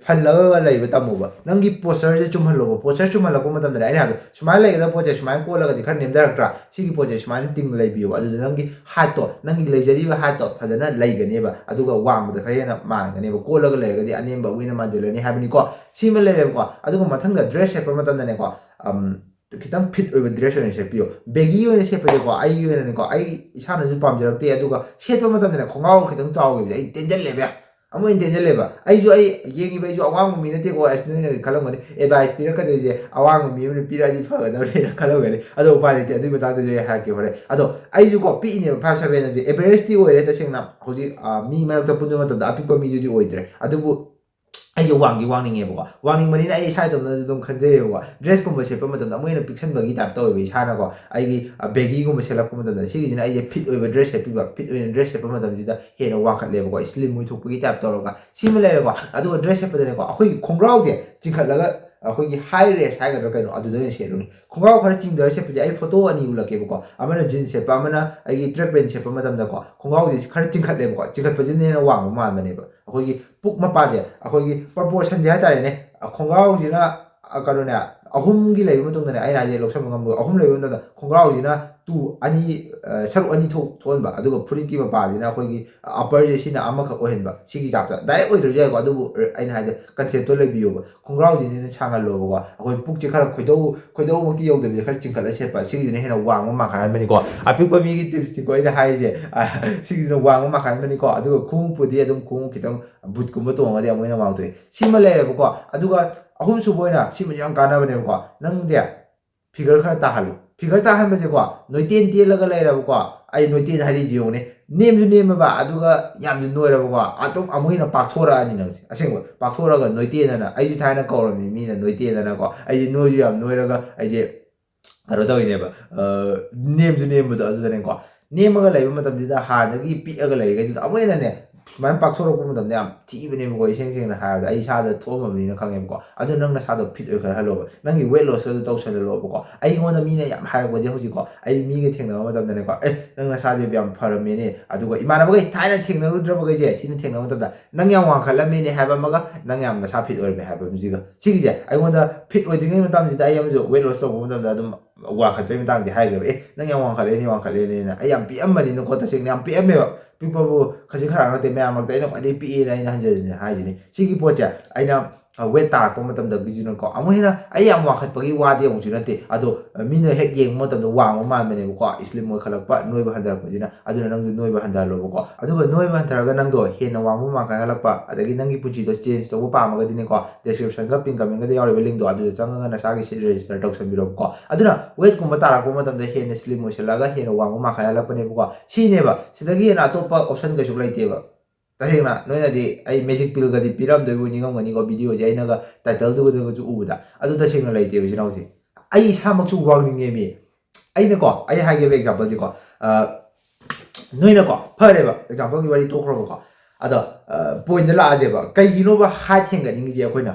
ꯐꯜꯂꯒ ꯂꯩꯕ ꯇꯝꯃꯣꯕ꯫ ꯅꯪꯒꯤ ꯄꯣꯁꯆꯔꯁꯦ ꯆꯨꯝꯍꯜꯂꯣꯕ꯫ ꯄꯣꯁꯆꯔ ꯆꯨꯝꯍꯜꯂꯛꯄ ꯃꯇꯝꯗꯅꯦ, ꯑꯩꯅ ꯍꯥꯏꯕꯗꯣ, ꯁꯨꯃꯥꯏꯅ ꯂꯩꯒꯗꯕ ꯄꯣꯠꯁꯦ ꯁꯨꯃꯥꯏꯅ ꯀꯣꯜꯂꯒꯗꯤ ꯈꯔ ꯅꯦꯝꯊꯔꯛꯇ꯭ꯔꯥ? ꯁꯤꯒꯤ ꯄꯣꯠꯁꯦ ꯁꯨꯃꯥꯏꯅ ꯇꯤꯡ ꯂꯩꯕꯤꯌꯣꯕ꯫ ꯑꯗꯨꯗ ꯅꯪꯒꯤ ꯍꯥꯏꯠꯇꯣ, ꯅꯪꯒꯤ ꯂꯩꯖꯔꯤꯕ ꯍꯥꯏꯠꯇꯣ ꯐꯖꯅ ꯂꯩꯒꯅꯦꯕ꯫ ꯑꯗꯨꯒ ꯋꯥꯡꯕꯗ ꯈꯔ ꯍꯦꯟꯅ ꯃꯥꯟꯒꯅꯦꯕ꯫ ꯀꯣꯜꯂꯒ ꯂꯩꯔꯒꯗꯤ ꯑꯅꯦꯝꯕ ꯑꯣꯏꯅ ꯃꯥꯟꯁꯤꯜꯂꯅꯤ ꯍꯥꯏꯕꯅꯤꯀꯣ꯫ ꯁꯤꯃ ꯂꯩꯔꯦꯕꯀꯣ꯫ ꯑꯗꯨꯒ ꯃꯊꯪꯗ ꯗ꯭ꯔꯦꯁ ꯁꯦꯠꯄ ꯃꯇꯝꯗꯅꯦꯀꯣ, ꯑꯝ, ꯈꯤꯇꯪ ꯐꯤꯠ ꯑꯣꯏꯕ ꯗ꯭ꯔꯦꯁ ꯑꯣꯏꯅ ꯁꯦꯠꯄꯤꯌꯣ꯫ ꯕꯦꯒꯤ ꯑꯣꯏꯅ ꯁꯦꯠꯄꯁꯦꯀꯣ, ꯑꯩꯒꯤ ꯑꯣꯏꯅꯅꯦꯀꯣ, ꯑꯩ ꯏꯁꯥꯅꯁꯨ ꯄꯥꯝꯖꯔꯛꯇꯦ꯫ ꯑꯗꯨꯒ ꯁꯦꯠꯄ ꯃꯇꯝꯗꯅꯦ, ꯈꯣꯡꯒ꯭ꯔꯥꯎ ꯈꯤꯇꯪ ꯆꯥꯎꯈꯤꯕꯁꯦ ꯑꯩ ꯇꯦꯟꯖꯜꯂꯦꯕ ꯌꯥꯝ꯫ ꯑꯃꯨꯛ ꯍꯦꯟꯅ ꯇꯦꯟꯖꯜꯂꯦꯕ꯫ ꯑꯩꯁꯨ, ꯑꯩ ꯌꯦꯡꯉꯤꯕ, ꯑꯩꯁꯨ ꯑꯋꯥꯡꯕ ꯃꯤ ꯅꯠꯇꯦꯀꯣ꯫ ꯑꯁ, ꯅꯣꯏꯅ ꯈꯜꯂꯝꯒꯅꯤ, ꯑꯦꯗꯚꯥꯏꯁ ꯄꯤꯔꯛꯀꯗꯣꯏꯁꯦ ꯑꯋꯥꯡꯕ ꯃꯤ ꯑꯃꯅ ꯄꯤꯔꯛꯑꯗꯤ ꯐꯒꯗꯕꯅꯤꯅ ꯈꯜꯂꯝꯒꯅꯤ꯫ ꯑꯗꯣ ꯎꯄꯥꯏ ꯂꯩꯇꯦ, ꯑꯗꯨꯒꯤ ꯃꯇꯥꯡꯗꯁꯨ ꯑꯩ ꯍꯥꯏꯔꯛꯀꯦ ꯍꯣꯔꯦꯟ꯫ ꯑꯗꯣ ꯑꯩꯁꯨꯀꯣ ꯄꯤꯛꯏꯅꯦꯕ, ꯐꯥꯏꯚ ꯁꯚꯦꯟ ꯑꯁꯦ ꯑꯦꯚꯔꯦꯖꯇꯤ ꯑꯣꯏꯔꯦ꯫ ꯇꯁꯦꯡꯅ ꯍꯧꯖꯤꯛ, ꯑ, ꯃꯤ ꯃꯔꯛꯇ ꯄꯨꯟꯕ ꯃꯇꯝꯗ ꯑꯄꯤꯛꯄ ꯃꯤꯗꯨꯗꯤ ꯑꯣꯏꯗ꯭ꯔꯦ꯫ ꯑꯗꯨꯕꯨ ꯑꯩꯁꯦ ꯋꯥꯡꯗꯤ ꯋꯥꯡꯅꯤꯡꯉꯦꯕꯀꯣ꯫ ꯋꯥꯡꯅꯤꯡꯕꯅꯤꯅ ꯑꯩ ꯏꯁꯥ ꯏꯇꯣꯝꯇꯁꯨ ꯑꯗꯨꯝ ꯈꯟꯖꯩꯌꯦꯕꯀꯣ, ꯗ꯭ꯔꯦꯁꯀꯨꯝꯕ ꯁꯦꯠꯄ ꯃꯇꯝꯗ ꯑꯃꯨꯛ ꯍꯦꯟꯅ ꯄꯤꯛꯁꯟꯕꯒꯤ ꯇꯥꯏꯞ ꯇꯧꯋꯦꯕ ꯏꯁꯥꯅꯀꯣ꯫ ꯑꯩꯒꯤ, ꯑ, ꯕꯦꯒꯤꯒꯨꯝꯕ ꯁꯦꯠꯂꯛꯄ ꯃꯇꯝꯗ, ꯁꯤꯒꯤꯁꯤꯅ ꯑꯩꯁꯦ ꯐꯤꯠ ꯑꯣꯏꯕ ꯗ꯭ꯔꯦꯁ ꯁꯦꯠꯄꯤꯕ, ꯐꯤꯠ ꯑꯣꯏꯅ ꯗ꯭ꯔꯦꯁ ꯁꯦꯠꯄ ꯃꯇꯝꯁꯤꯗ ꯍꯦꯟꯅ ꯋꯥꯡꯈꯠꯂꯦꯕꯀꯣ, ꯁ꯭ꯂꯤꯝ ꯑꯣꯏꯊꯣꯛꯄꯒꯤ ꯇꯥꯏꯞ ꯇꯧꯔꯒ꯫ ꯁꯤꯃ ꯂꯩꯔꯦꯀꯣ꯫ ꯑꯗꯨꯒ ꯗ꯭ꯔꯦꯁ ꯁꯦꯠꯄꯗꯅꯦꯀꯣ, ꯑꯩꯈꯣꯏꯒꯤ ꯈꯣꯡꯒ꯭ꯔꯥꯎꯁꯦ ꯆꯤꯡꯈꯠꯂꯒ ꯑꯩꯈꯣꯏꯒꯤ ꯍꯥꯏ ꯔꯦꯁ ꯍꯥꯏꯒꯗ꯭ꯔꯥ ꯀꯩꯅꯣ, ꯑꯗꯨꯗ ꯑꯣꯏꯅ ꯁꯦꯠꯂꯨꯅꯤ꯫ ꯈꯣꯡꯒ꯭ꯔꯥꯎ ꯈꯔ ꯆꯤꯡꯊꯔ ꯁꯦꯠꯄꯁꯦ ꯑꯩ ꯐꯣꯇꯣ ꯑꯅꯤ ꯎꯠꯂꯛꯀꯦꯕꯀꯣ꯫ ꯑꯃꯅ ꯖꯤꯟꯁ ꯁꯦꯠꯄ, ꯑꯃꯅ ꯑꯩꯒꯤ ꯇ꯭ꯔꯦꯛ ꯄꯦꯟ ꯁꯦꯠꯄ ꯃꯇꯝꯗꯀꯣ, ꯈꯣꯡꯒ꯭ꯔꯥꯎꯁꯦ ꯈꯔ ꯆꯤꯡꯈꯠꯂꯦꯕꯀꯣ꯫ ꯆꯤꯡꯈꯠꯄꯁꯤꯅ ꯍꯦꯟꯅ ꯋꯥꯡꯕ ꯃꯥꯟꯕꯅꯦꯕ꯫ ꯑꯩꯈꯣꯏꯒꯤ ꯄꯨꯛ ꯃꯄꯥꯁꯦ, ꯑꯩꯈꯣꯏꯒꯤ ꯄ꯭ꯔꯣꯄꯣꯔꯁꯟꯁꯦ ꯍꯥꯏꯇꯥꯔꯦꯅꯦ, ꯈꯣꯡꯒ꯭ꯔꯥꯎꯁꯤꯅ, ꯑ, ꯀꯩꯅꯣꯅꯦ, ꯑꯍꯨꯝꯒꯤ ꯂꯩꯕ ꯃꯇꯨꯡꯗꯅꯦ, ꯑꯩꯅ ꯍꯥꯏꯁꯦ ꯂꯧꯁꯟꯕ ꯉꯝꯂꯣꯏ꯫ ꯑꯍꯨꯝ ꯂꯩꯕ ꯃꯇꯝꯗ ꯈꯣꯡꯒ꯭ꯔꯥꯎꯁꯤꯅ ꯇꯨ ꯑꯅꯤ, ꯑ, ꯁꯔꯨꯛ ꯑꯅꯤ ꯊꯣꯛ-, ꯊꯣꯛꯍꯟꯕ, ꯑꯗꯨꯒ ꯐꯨꯔꯤꯠꯀꯤ ꯃꯄꯥꯁꯤꯅ ꯑꯩꯈꯣꯏꯒꯤ ꯑꯞꯄꯔꯁꯦ ꯁꯤꯅ ꯑꯃꯈꯛ ꯑꯣꯏꯍꯟꯕ꯫ ꯁꯤꯒꯤ ꯆꯥꯞꯇ ꯗꯥꯏꯔꯦꯛ ꯑꯣꯏꯗ꯭ꯔꯁꯨ ꯌꯥꯏꯀꯣ, ꯑꯗꯨꯕꯨ ꯑꯩꯅ ꯍꯥꯏꯁꯦ ꯀꯟꯁꯦꯞꯇꯣ ꯂꯩꯕꯤꯌꯣꯕ꯫ ꯈꯣꯡꯒ꯭ꯔꯥꯎꯁꯤꯅ ꯍꯦꯟꯅ ꯁꯥꯡꯍꯜꯂꯣꯕꯀꯣ꯫ ꯑꯩꯈꯣꯏ ꯄꯨꯛꯁꯦ ꯈꯔ ꯈꯣꯏꯗꯧ, ꯈꯣꯏꯗꯧꯃꯛꯇꯤ ꯌꯧꯗꯕꯤꯗ ꯈꯔ ꯆꯤꯡꯈꯠꯂ ꯁꯦꯠꯄ, ꯁꯤꯒꯤꯁꯤꯅ ꯍꯦꯟꯅ ꯋꯥꯡꯕ ꯃꯥꯟꯈꯠꯍꯟꯕꯅꯤꯀꯣ꯫ ꯑꯄꯤꯛꯄ ꯃꯤꯒꯤ ꯇꯤꯞꯁꯅꯤꯀꯣ ꯑꯩꯅ ꯍꯥꯏꯔꯤꯁꯦ꯫ ꯑ, ꯁꯤꯒꯤꯁꯤꯅ ꯋꯥꯡꯕ ꯃꯥꯟꯈꯠꯍꯟꯕꯅꯤꯀꯣ꯫ ꯑꯗꯨꯒ ꯈꯣꯡꯎꯞꯄꯨꯗꯤ ꯑꯗꯨꯝ ꯈꯣꯡꯎꯞ ꯈꯤꯇꯪ ꯕꯨꯠꯀꯨꯝꯕ ꯇꯣꯡꯉꯗꯤ ꯑꯃꯨꯛ ꯍꯦꯟꯅ ꯋꯥꯡꯊꯣꯛꯑꯦ꯫ ꯁꯤꯃ ꯂꯩꯔꯦꯕꯀꯣ꯫ ꯑꯗꯨꯒ ꯑꯍꯨꯝꯁꯨꯕ ꯑꯣꯏꯅ, ꯁꯤꯃꯁꯨ ꯌꯥꯝ ꯀꯥꯟꯅꯕꯅꯦꯕꯀꯣ꯫ ꯅꯪꯗꯤ ꯐꯤꯒꯔ ꯈꯔ ꯇꯥꯍꯜꯂꯨ꯫ ꯐꯤꯒꯔ ꯇꯥꯍꯟꯕꯁꯦꯀꯣ, ꯅꯣꯏꯇꯦꯟ ꯇꯦꯜꯂꯒ ꯂꯩꯔꯕꯀꯣ, ꯑꯩ ꯅꯣꯏꯇꯦꯟ ꯍꯥꯏꯔꯤꯁꯤ ꯌꯦꯡꯉꯨꯅꯦ, ꯅꯦꯝꯁꯨ ꯅꯦꯝꯃꯕ, ꯑꯗꯨꯒ ꯌꯥꯝꯁꯨ ꯅꯣꯏꯔꯕꯀꯣ, ꯑꯗꯨꯝ ꯑꯃꯨꯛ ꯍꯦꯟꯅ ꯄꯥꯛꯊꯣꯔꯛꯑꯅꯤ ꯅꯪꯁꯦ꯫ ꯑꯁꯦꯡꯕ, ꯄꯥꯛꯊꯣꯔꯛꯑꯒ ꯅꯣꯏꯇꯦꯟ ꯑꯅ, ꯑꯩꯁꯨ ꯊꯥꯏꯅ ꯀꯧꯔꯝꯃꯤ ꯃꯤꯅ ꯅꯣꯏꯇꯦꯟ ꯑꯅꯀꯣ꯫ ꯑꯩꯁꯦ ꯅꯣꯏꯁꯨ ꯌꯥꯝ ꯅꯣꯏꯔꯒ, ꯑꯩꯁꯦ ꯀꯩꯅꯣ ꯇꯧꯔꯤꯅꯦꯕ, ꯑ, ꯅꯦꯝꯁꯨ ꯅꯦꯝꯕꯗꯣ꯫ ꯑꯗꯨꯗꯅꯦꯀꯣ, ꯅꯦꯝꯃꯒ ꯂꯩꯕ ꯃꯇꯝꯁꯤꯗ ꯍꯥꯟꯅꯗꯒꯤ ꯄꯤꯛꯑꯒ ꯂꯩꯔꯤꯈꯩꯗꯨꯗ ꯑꯃꯨꯛ ꯍꯦꯟꯅꯅꯦ, ꯁꯨꯃꯥꯏꯅ ꯄꯥꯛꯊꯣꯔꯛꯄ ꯃꯇꯝꯗ ꯌꯥꯝ ꯊꯤꯕꯅꯦꯕꯀꯣ꯫ ꯏꯁꯦꯡ ꯁꯦꯡꯅ ꯍꯥꯏꯔꯕꯗ, ꯑꯩ ꯏꯁꯥꯗ ꯊꯣꯛꯑꯝꯃꯕꯅꯤꯅ ꯈꯪꯉꯦꯕꯀꯣ꯫ ꯑꯗꯨ ꯅꯪ ꯅꯁꯥꯗꯣ ꯐꯤꯠ ꯑꯣꯏꯈꯠꯍꯜꯂꯣꯕ, ꯅꯪꯒꯤ ꯋꯦꯠ ꯂꯣꯁꯇ ꯑꯗꯨ ꯇꯧꯁꯜꯍꯜꯂꯣꯕꯀꯣ꯫ ꯑꯩꯉꯣꯟꯗ ꯃꯤꯅ ꯌꯥꯝ ꯍꯥꯏꯔꯛꯄꯁꯦ ꯍꯧꯖꯤꯛꯀꯣ, ꯑꯩ ꯃꯤꯒ ꯊꯦꯡꯅꯕ ꯃꯇꯝꯗꯅꯦꯀꯣ, "ꯑꯦ, ꯅꯪ ꯅꯁꯥꯁꯦ ꯌꯥꯝ ꯐꯔꯝꯃꯦꯅꯦ"꯫ ꯑꯗꯨꯒ ꯏꯃꯥꯟꯅꯕꯈꯩ ꯊꯥꯏꯅ ꯊꯦꯡꯅꯔꯨꯗ꯭ꯔꯕꯈꯩꯁꯦ, ꯁꯤꯅ ꯊꯦꯡꯅꯕ ꯃꯇꯝꯗ, "ꯅꯪ ꯌꯥꯝ ꯋꯥꯡꯈꯠꯂꯝꯃꯦꯅꯦ" ꯍꯥꯏꯕ ꯑꯃꯒ, "ꯅꯪ ꯌꯥꯝ ꯅꯁꯥ ꯐꯤꯠ ꯑꯣꯏꯔꯝꯃꯦ" ꯍꯥꯏꯕ ꯑꯃꯁꯤꯒ, ꯁꯤꯒꯤꯁꯦ ꯑꯩꯉꯣꯟꯗ ꯐꯤꯠ ꯑꯣꯏꯗ꯭ꯔꯤꯉꯩ ꯃꯇꯝꯁꯤꯗ, ꯑꯩ ꯑꯃꯁꯨ ꯋꯦꯠ ꯂꯣꯁ ꯇꯧꯕ ꯃꯇꯝꯗ ꯑꯗꯨꯝ ꯋꯥꯡꯈꯠꯄꯩ ꯃꯇꯥꯡꯗꯤ ꯍꯥꯏꯈ꯭ꯔꯦꯕ꯫ "ꯑꯦ, ꯅꯪ ꯌꯥꯝ ꯋꯥꯡꯈꯠꯂꯦꯅꯦ, ꯋꯥꯡꯈꯠꯂꯦꯅꯦꯅ"꯫ ꯑꯩ ꯌꯥꯝ ꯄꯤꯛꯑꯝꯕꯅꯤꯅꯀꯣ, ꯇꯁꯦꯡꯅ ꯌꯥꯝ ꯄꯤꯛꯑꯝꯃꯦꯕ꯫ ꯄꯤꯛꯄꯕꯨ ꯈꯖꯤꯛ ꯈꯔ ꯅꯠꯇꯦ, ꯃꯌꯥꯝ ꯃꯔꯛꯇ ꯑꯩꯅ ꯈ꯭ꯋꯥꯏꯗꯒꯤ ꯄꯤꯛꯑꯦꯅ ꯑꯩꯅ ꯍꯟꯖꯤꯟ ꯍꯟꯖꯤꯟ ꯍꯥꯏꯁꯤꯅꯤ꯫ ꯁꯤꯒꯤ ꯄꯣꯠꯁꯦ ꯑꯩꯅ, ꯑ, ꯋꯦꯠ ꯇꯥꯔꯛꯄ ꯃꯇꯝꯗꯒꯤꯁꯤꯅꯀꯣ, ꯑꯃꯨꯛ ꯍꯦꯟꯅ ꯑꯩ ꯌꯥꯝ ꯋꯥꯡꯈꯠꯄꯒꯤ ꯋꯥꯗꯤ ꯑꯃꯨꯛꯁꯨ ꯅꯠꯇꯦ, ꯑꯗꯣ, ꯑ, ꯃꯤꯅ ꯍꯦꯛ ꯌꯦꯡꯕ ꯃꯇꯝꯗ ꯋꯥꯡꯕ ꯃꯥꯟꯕꯅꯦꯕꯀꯣ, ꯁ꯭ꯂꯤꯝ ꯑꯣꯏꯈꯠꯂꯛꯄ, ꯅꯣꯏꯕ ꯍꯟꯊꯔꯛꯄꯁꯤꯅ꯫ ꯑꯗꯨꯅ ꯅꯪꯁꯨ ꯅꯣꯏꯕ ꯍꯟꯊꯍꯜꯂꯣꯕꯀꯣ꯫ ꯑꯗꯨꯒ ꯅꯣꯏꯕ ꯍꯟꯊꯔꯒ ꯅꯪꯗꯣ ꯍꯦꯟꯅ ꯋꯥꯡꯕ ꯃꯥꯟꯈꯠꯍꯜꯂꯛꯄ, ꯑꯗꯒꯤ ꯅꯪꯒꯤ ꯄꯨꯟꯁꯤꯗꯣ ꯆꯦꯟꯖ ꯇꯧꯕ ꯄꯥꯝꯃꯒꯗꯤꯅꯦꯀꯣ, ꯗꯦꯁꯀ꯭ꯔꯤꯞꯁꯟꯒ ꯄꯤꯟ ꯀꯃꯦꯟꯒꯗ ꯌꯥꯎꯔꯤꯕ ꯂꯤꯡꯗꯣ, ꯑꯗꯨꯗ ꯆꯪꯉꯒ ꯅꯁꯥꯒꯤ ꯁꯤꯠ ꯔꯦꯖꯤꯁꯇꯔ ꯇꯧꯁꯟꯕꯤꯔꯣꯕꯀꯣ꯫ ꯑꯗꯨꯅ ꯋꯦꯠꯀꯨꯝꯕ ꯇꯥꯔꯛꯄ ꯃꯇꯝꯗ ꯍꯦꯟꯅ ꯁ꯭ꯂꯤꯝ ꯑꯣꯏꯁꯜꯂꯛꯑꯒ ꯍꯦꯟꯅ ꯋꯥꯡꯕ ꯃꯥꯟꯈꯠꯍꯜꯂꯛꯄꯅꯦꯕꯀꯣ꯫ ꯁꯤꯅꯦꯕ, ꯁꯤꯗꯒꯤ ꯍꯦꯟꯅ ꯑꯇꯣꯞꯄ ꯑꯣꯞꯁꯟ ꯀꯩꯁꯨ ꯂꯩꯇꯦꯕ꯫ ꯇꯁꯦꯡꯅ ꯅꯣꯏꯅꯗꯤ ꯑꯩ ꯃꯦꯖꯤꯛ ꯄꯤꯜꯒꯗꯤ ꯄꯤꯔꯝꯗꯣꯏꯕꯨ ꯅꯤꯡꯉꯝꯒꯅꯤꯀꯣ, ꯚꯤꯗꯤꯑꯣꯁꯦ ꯑꯩꯅꯒ ꯇꯥꯏꯇꯜꯗꯨꯒꯗꯒꯁꯨ ꯎꯕꯗ꯫ ꯑꯗꯨ ꯇꯁꯦꯡꯅ ꯂꯩꯇꯦꯕ, ꯏꯆꯤꯟ ꯏꯅꯥꯎꯁꯦ꯫ ꯑꯩ ꯏꯁꯥꯃꯛꯁꯨ ꯋꯥꯡꯅꯤꯡꯉꯦ ꯃꯤ꯫ ꯑꯩꯅꯀꯣ, ꯑꯩ ꯍꯥꯏꯒꯦꯕ ꯑꯦꯛꯖꯥꯝꯄꯜꯁꯦꯀꯣ, ꯑ, ꯅꯣꯏꯅꯀꯣ, ꯐꯔꯦꯕ, ꯑꯦꯛꯖꯥꯝꯄꯜꯒꯤ ꯋꯥꯔꯤ ꯇꯣꯛꯈ꯭ꯔꯣꯕꯀꯣ꯫ ꯑꯗꯣ, ꯑ, ꯄꯣꯏꯟꯗ ꯂꯥꯛꯑꯁꯦꯕ, ꯀꯩꯒꯤꯅꯣꯕ ꯍꯥꯏꯠ ꯍꯦꯟꯒꯠꯅꯤꯡꯉꯤꯁꯦ ꯑꯩꯈꯣꯏꯅ?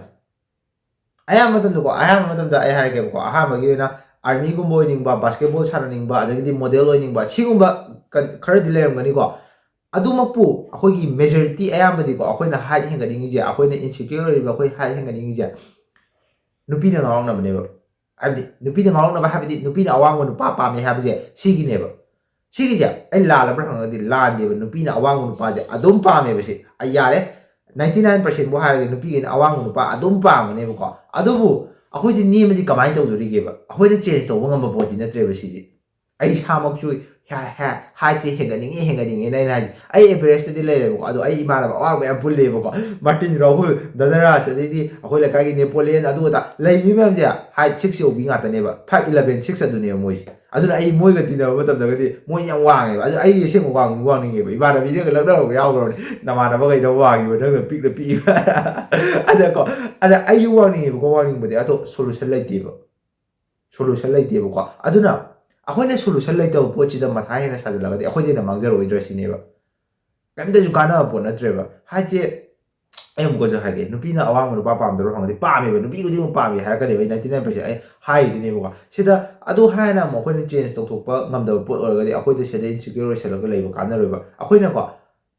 ꯑꯌꯥꯝꯕ ꯃꯇꯝꯗꯀꯣ, ꯑꯌꯥꯝꯕ ꯃꯇꯝꯗ ꯑꯩ ꯍꯥꯏꯔꯒꯦꯕꯀꯣ, ꯑꯍꯥꯟꯕꯒꯤ ꯑꯣꯏꯅ ꯑꯥꯔꯃꯤꯒꯨꯝꯕ ꯑꯣꯏꯅꯤꯡꯕ, ꯕꯥꯁꯀꯦꯠꯕꯣꯜ ꯁꯥꯟꯅꯅꯤꯡꯕ, ꯑꯗꯒꯤꯗꯤ ꯃꯣꯗꯦꯜ ꯑꯣꯏꯅꯤꯡꯕ, ꯁꯤꯒꯨꯝꯕ ꯀ- ꯈꯔꯗꯤ ꯂꯩꯔꯝꯒꯅꯤꯀꯣ꯫ ꯑꯗꯨꯃꯛꯄꯨ ꯑꯩꯈꯣꯏꯒꯤ ꯃꯦꯖꯣꯔꯤꯇꯤ ꯑꯌꯥꯝꯕꯗꯤꯀꯣ, ꯑꯩꯈꯣꯏꯅ ꯍꯥꯏꯠ ꯍꯦꯟꯒꯠꯅꯤꯡꯉꯤꯁꯦ, ꯑꯩꯈꯣꯏꯅ ꯏꯟꯁꯤꯀ꯭ꯌꯣꯔ ꯑꯣꯏꯔꯤꯕ ꯑꯩꯈꯣꯏ ꯍꯥꯏꯠ ꯍꯦꯟꯒꯠꯅꯤꯡꯉꯤꯁꯦ ꯅꯨꯄꯤꯅ ꯉꯥꯎꯔꯛꯅꯕꯅꯦꯕ꯫ ꯍꯥꯏꯕꯗꯤ ꯅꯨꯄꯤꯅ ꯉꯥꯎꯔꯛꯅꯕ ꯍꯥꯏꯕꯗꯤ ꯅꯨꯄꯤꯅ ꯑꯋꯥꯡꯕ ꯅꯨꯄꯥ ꯄꯥꯝꯃꯦ ꯍꯥꯏꯕꯁꯦ ꯁꯤꯒꯤꯅꯦꯕ꯫ ꯁꯤꯒꯤꯁꯦ ꯑꯩ ꯂꯥꯜꯂꯕ꯭ꯔꯥ ꯍꯪꯉꯒꯗꯤ ꯂꯥꯟꯗꯦꯕ꯫ ꯅꯨꯄꯤꯅ ꯑꯋꯥꯡꯕ ꯅꯨꯄꯥꯁꯦ ꯑꯗꯨꯝ ꯄꯥꯝꯃꯦꯕ꯫ ꯁꯤ ꯑꯩ ꯌꯥꯔꯦ, ꯅꯥꯏꯟꯇꯤ ꯅꯥꯏꯟ ꯄꯥꯔꯁꯦꯟꯕꯨ ꯍꯥꯏꯔꯒꯗꯤ ꯅꯨꯄꯤꯈꯩꯅ ꯑꯋꯥꯡꯕ ꯅꯨꯄꯥ ꯑꯗꯨꯝ ꯄꯥꯝꯒꯅꯦꯕꯀꯣ꯫ ꯑꯗꯨꯕꯨ ꯑꯩꯈꯣꯏꯁꯦ ꯅꯦꯝꯃꯗꯤ ꯀꯃꯥꯏꯅ ꯇꯧꯗꯣꯔꯤꯒꯦꯕ? ꯑꯩꯈꯣꯏꯅ ꯆꯦꯟꯖ ꯇꯧꯕ ꯉꯝꯕ ꯄꯣꯠꯇꯤ ꯅꯠꯇ꯭ꯔꯦꯕ ꯁꯤꯗꯤ꯫ ꯑꯩ ꯏꯁꯥꯃꯛꯁꯨ ꯍꯥꯏꯠꯁꯦ ꯍꯦꯟꯒꯠꯅꯤꯡꯉꯦ, ꯍꯦꯟꯒꯠꯅꯤꯡꯉꯦꯅ ꯑꯩꯅ ꯍꯥꯏꯁꯦ꯫ ꯑꯩ ꯑꯦꯚꯔꯦꯖꯇꯗꯤ ꯂꯩꯔꯦꯕꯀꯣ, ꯑꯗꯣ ꯑꯩ ꯏꯃꯥꯟꯅꯕ ꯑꯋꯥꯡꯕ ꯌꯥꯝ ꯄꯨꯜꯂꯦꯕꯀꯣ꯫ ꯃꯥꯔꯇꯤꯟ ꯔꯥꯍꯨꯜ, ꯙꯅꯔꯥꯖ, ꯑꯗꯩꯗꯤ ꯑꯩꯈꯣꯏ ꯂꯩꯀꯥꯏꯒꯤ ꯅꯦꯄꯣꯂꯤꯌꯟ, ꯑꯗꯨ ꯑꯗꯥ ꯂꯩꯔꯤꯕ ꯃꯌꯥꯝꯁꯦ ꯍꯥꯏꯠ ꯁꯤꯛꯁ ꯌꯧꯕꯤ ꯉꯥꯛꯇꯅꯦꯕ, ꯐꯥꯏꯚ ꯏꯂꯚꯦꯟ, ꯁꯤꯛꯁ ꯑꯗꯨꯅꯦꯕ ꯃꯣꯏꯁꯦ꯫ ꯑꯗꯨꯅ ꯑꯩ ꯃꯣꯏꯒ ꯇꯤꯟꯅꯕ ꯃꯇꯝꯗꯒꯗꯤ ꯃꯣꯏ ꯌꯥꯝ ꯋꯥꯡꯉꯦꯕ꯫ ꯑꯗꯨ ꯑꯩ ꯑꯁꯦꯡꯕ ꯋꯥꯡ ꯋꯥꯡꯅꯤꯡꯉꯦꯕ꯫ ꯏꯃꯥꯟꯅꯕꯤꯅꯒ ꯂꯛꯅꯔꯛꯄ ꯌꯥꯎꯈ꯭ꯔꯕꯅꯤ, "ꯅꯃꯥꯟꯅꯕꯈꯩꯗꯣ ꯋꯥꯡꯉꯤꯕ, ꯅꯪꯅ ꯄꯤꯛꯅ ꯄꯤꯛꯏꯕ?" ꯑꯗꯀꯣ, ꯑꯗ ꯑꯩꯁꯨ ꯋꯥꯡꯅꯤꯡꯉꯦꯕꯀꯣ, ꯋꯥꯡꯅꯤꯡꯕꯗꯤ, ꯑꯗꯣ ꯁꯣꯂꯨꯁꯟ ꯂꯩꯇꯦꯕ꯫ ꯁꯣꯂꯨꯁꯟ ꯂꯩꯇꯦꯕꯀꯣ꯫ ꯑꯗꯨꯅ ꯑꯩꯈꯣꯏꯅ ꯁꯣꯂꯨꯁꯟ ꯂꯩꯇꯕ ꯄꯣꯠꯁꯤꯗ ꯃꯊꯥ ꯍꯦꯟꯅ ꯁꯥꯖꯤꯜꯂꯒꯗꯤ ꯑꯩꯈꯣꯏꯗ ꯍꯦꯟꯅ ꯃꯥꯡꯖꯔꯣꯏꯗ꯭ꯔꯥ ꯁꯤꯅꯦꯕ꯫ ꯀꯔꯤꯝꯇꯁꯨ ꯀꯥꯟꯅꯕ ꯄꯣꯠ ꯅꯠꯇ꯭ꯔꯦꯕ꯫ ꯍꯥꯏꯁꯦ ꯑꯩ ꯑꯃꯨꯛꯀꯁꯨ ꯍꯥꯏꯒꯦ, ꯅꯨꯄꯤꯅ ꯑꯋꯥꯡꯕ ꯅꯨꯄꯥ ꯄꯥꯝꯗꯕ꯭ꯔꯣ ꯍꯪꯉꯗꯤ ꯄꯥꯝꯃꯦꯕ, ꯅꯨꯄꯤ ꯈꯨꯗꯤꯡꯃꯛ ꯄꯥꯝꯃꯤ ꯍꯥꯏꯔꯛꯀꯅꯦꯕ꯫ ꯑꯩ ꯅꯥꯏꯟꯇꯤ ꯅꯥꯏꯟ ꯄꯥꯔꯁꯦꯟ ꯑꯩ ꯍꯥꯏꯔꯤꯗꯨꯅꯦꯕꯀꯣ꯫ ꯁꯤꯗ ꯑꯗꯨ ꯍꯥꯏꯅ ꯑꯃꯨꯛ ꯑꯩꯈꯣꯏꯅ ꯆꯦꯟꯖ ꯇꯧꯊꯣꯛꯄ ꯉꯝꯗꯕ ꯄꯣꯠ ꯑꯣꯏꯔꯒꯗꯤ ꯑꯩꯈꯣꯏꯗ ꯁꯤꯗ ꯏꯟꯁꯤꯀ꯭ꯌꯣꯔ ꯑꯣꯏꯁꯜꯂꯒ ꯂꯩꯕ ꯀꯥꯟꯅꯔꯣꯏꯕ꯫ ꯑꯩꯈꯣꯏꯅꯀꯣ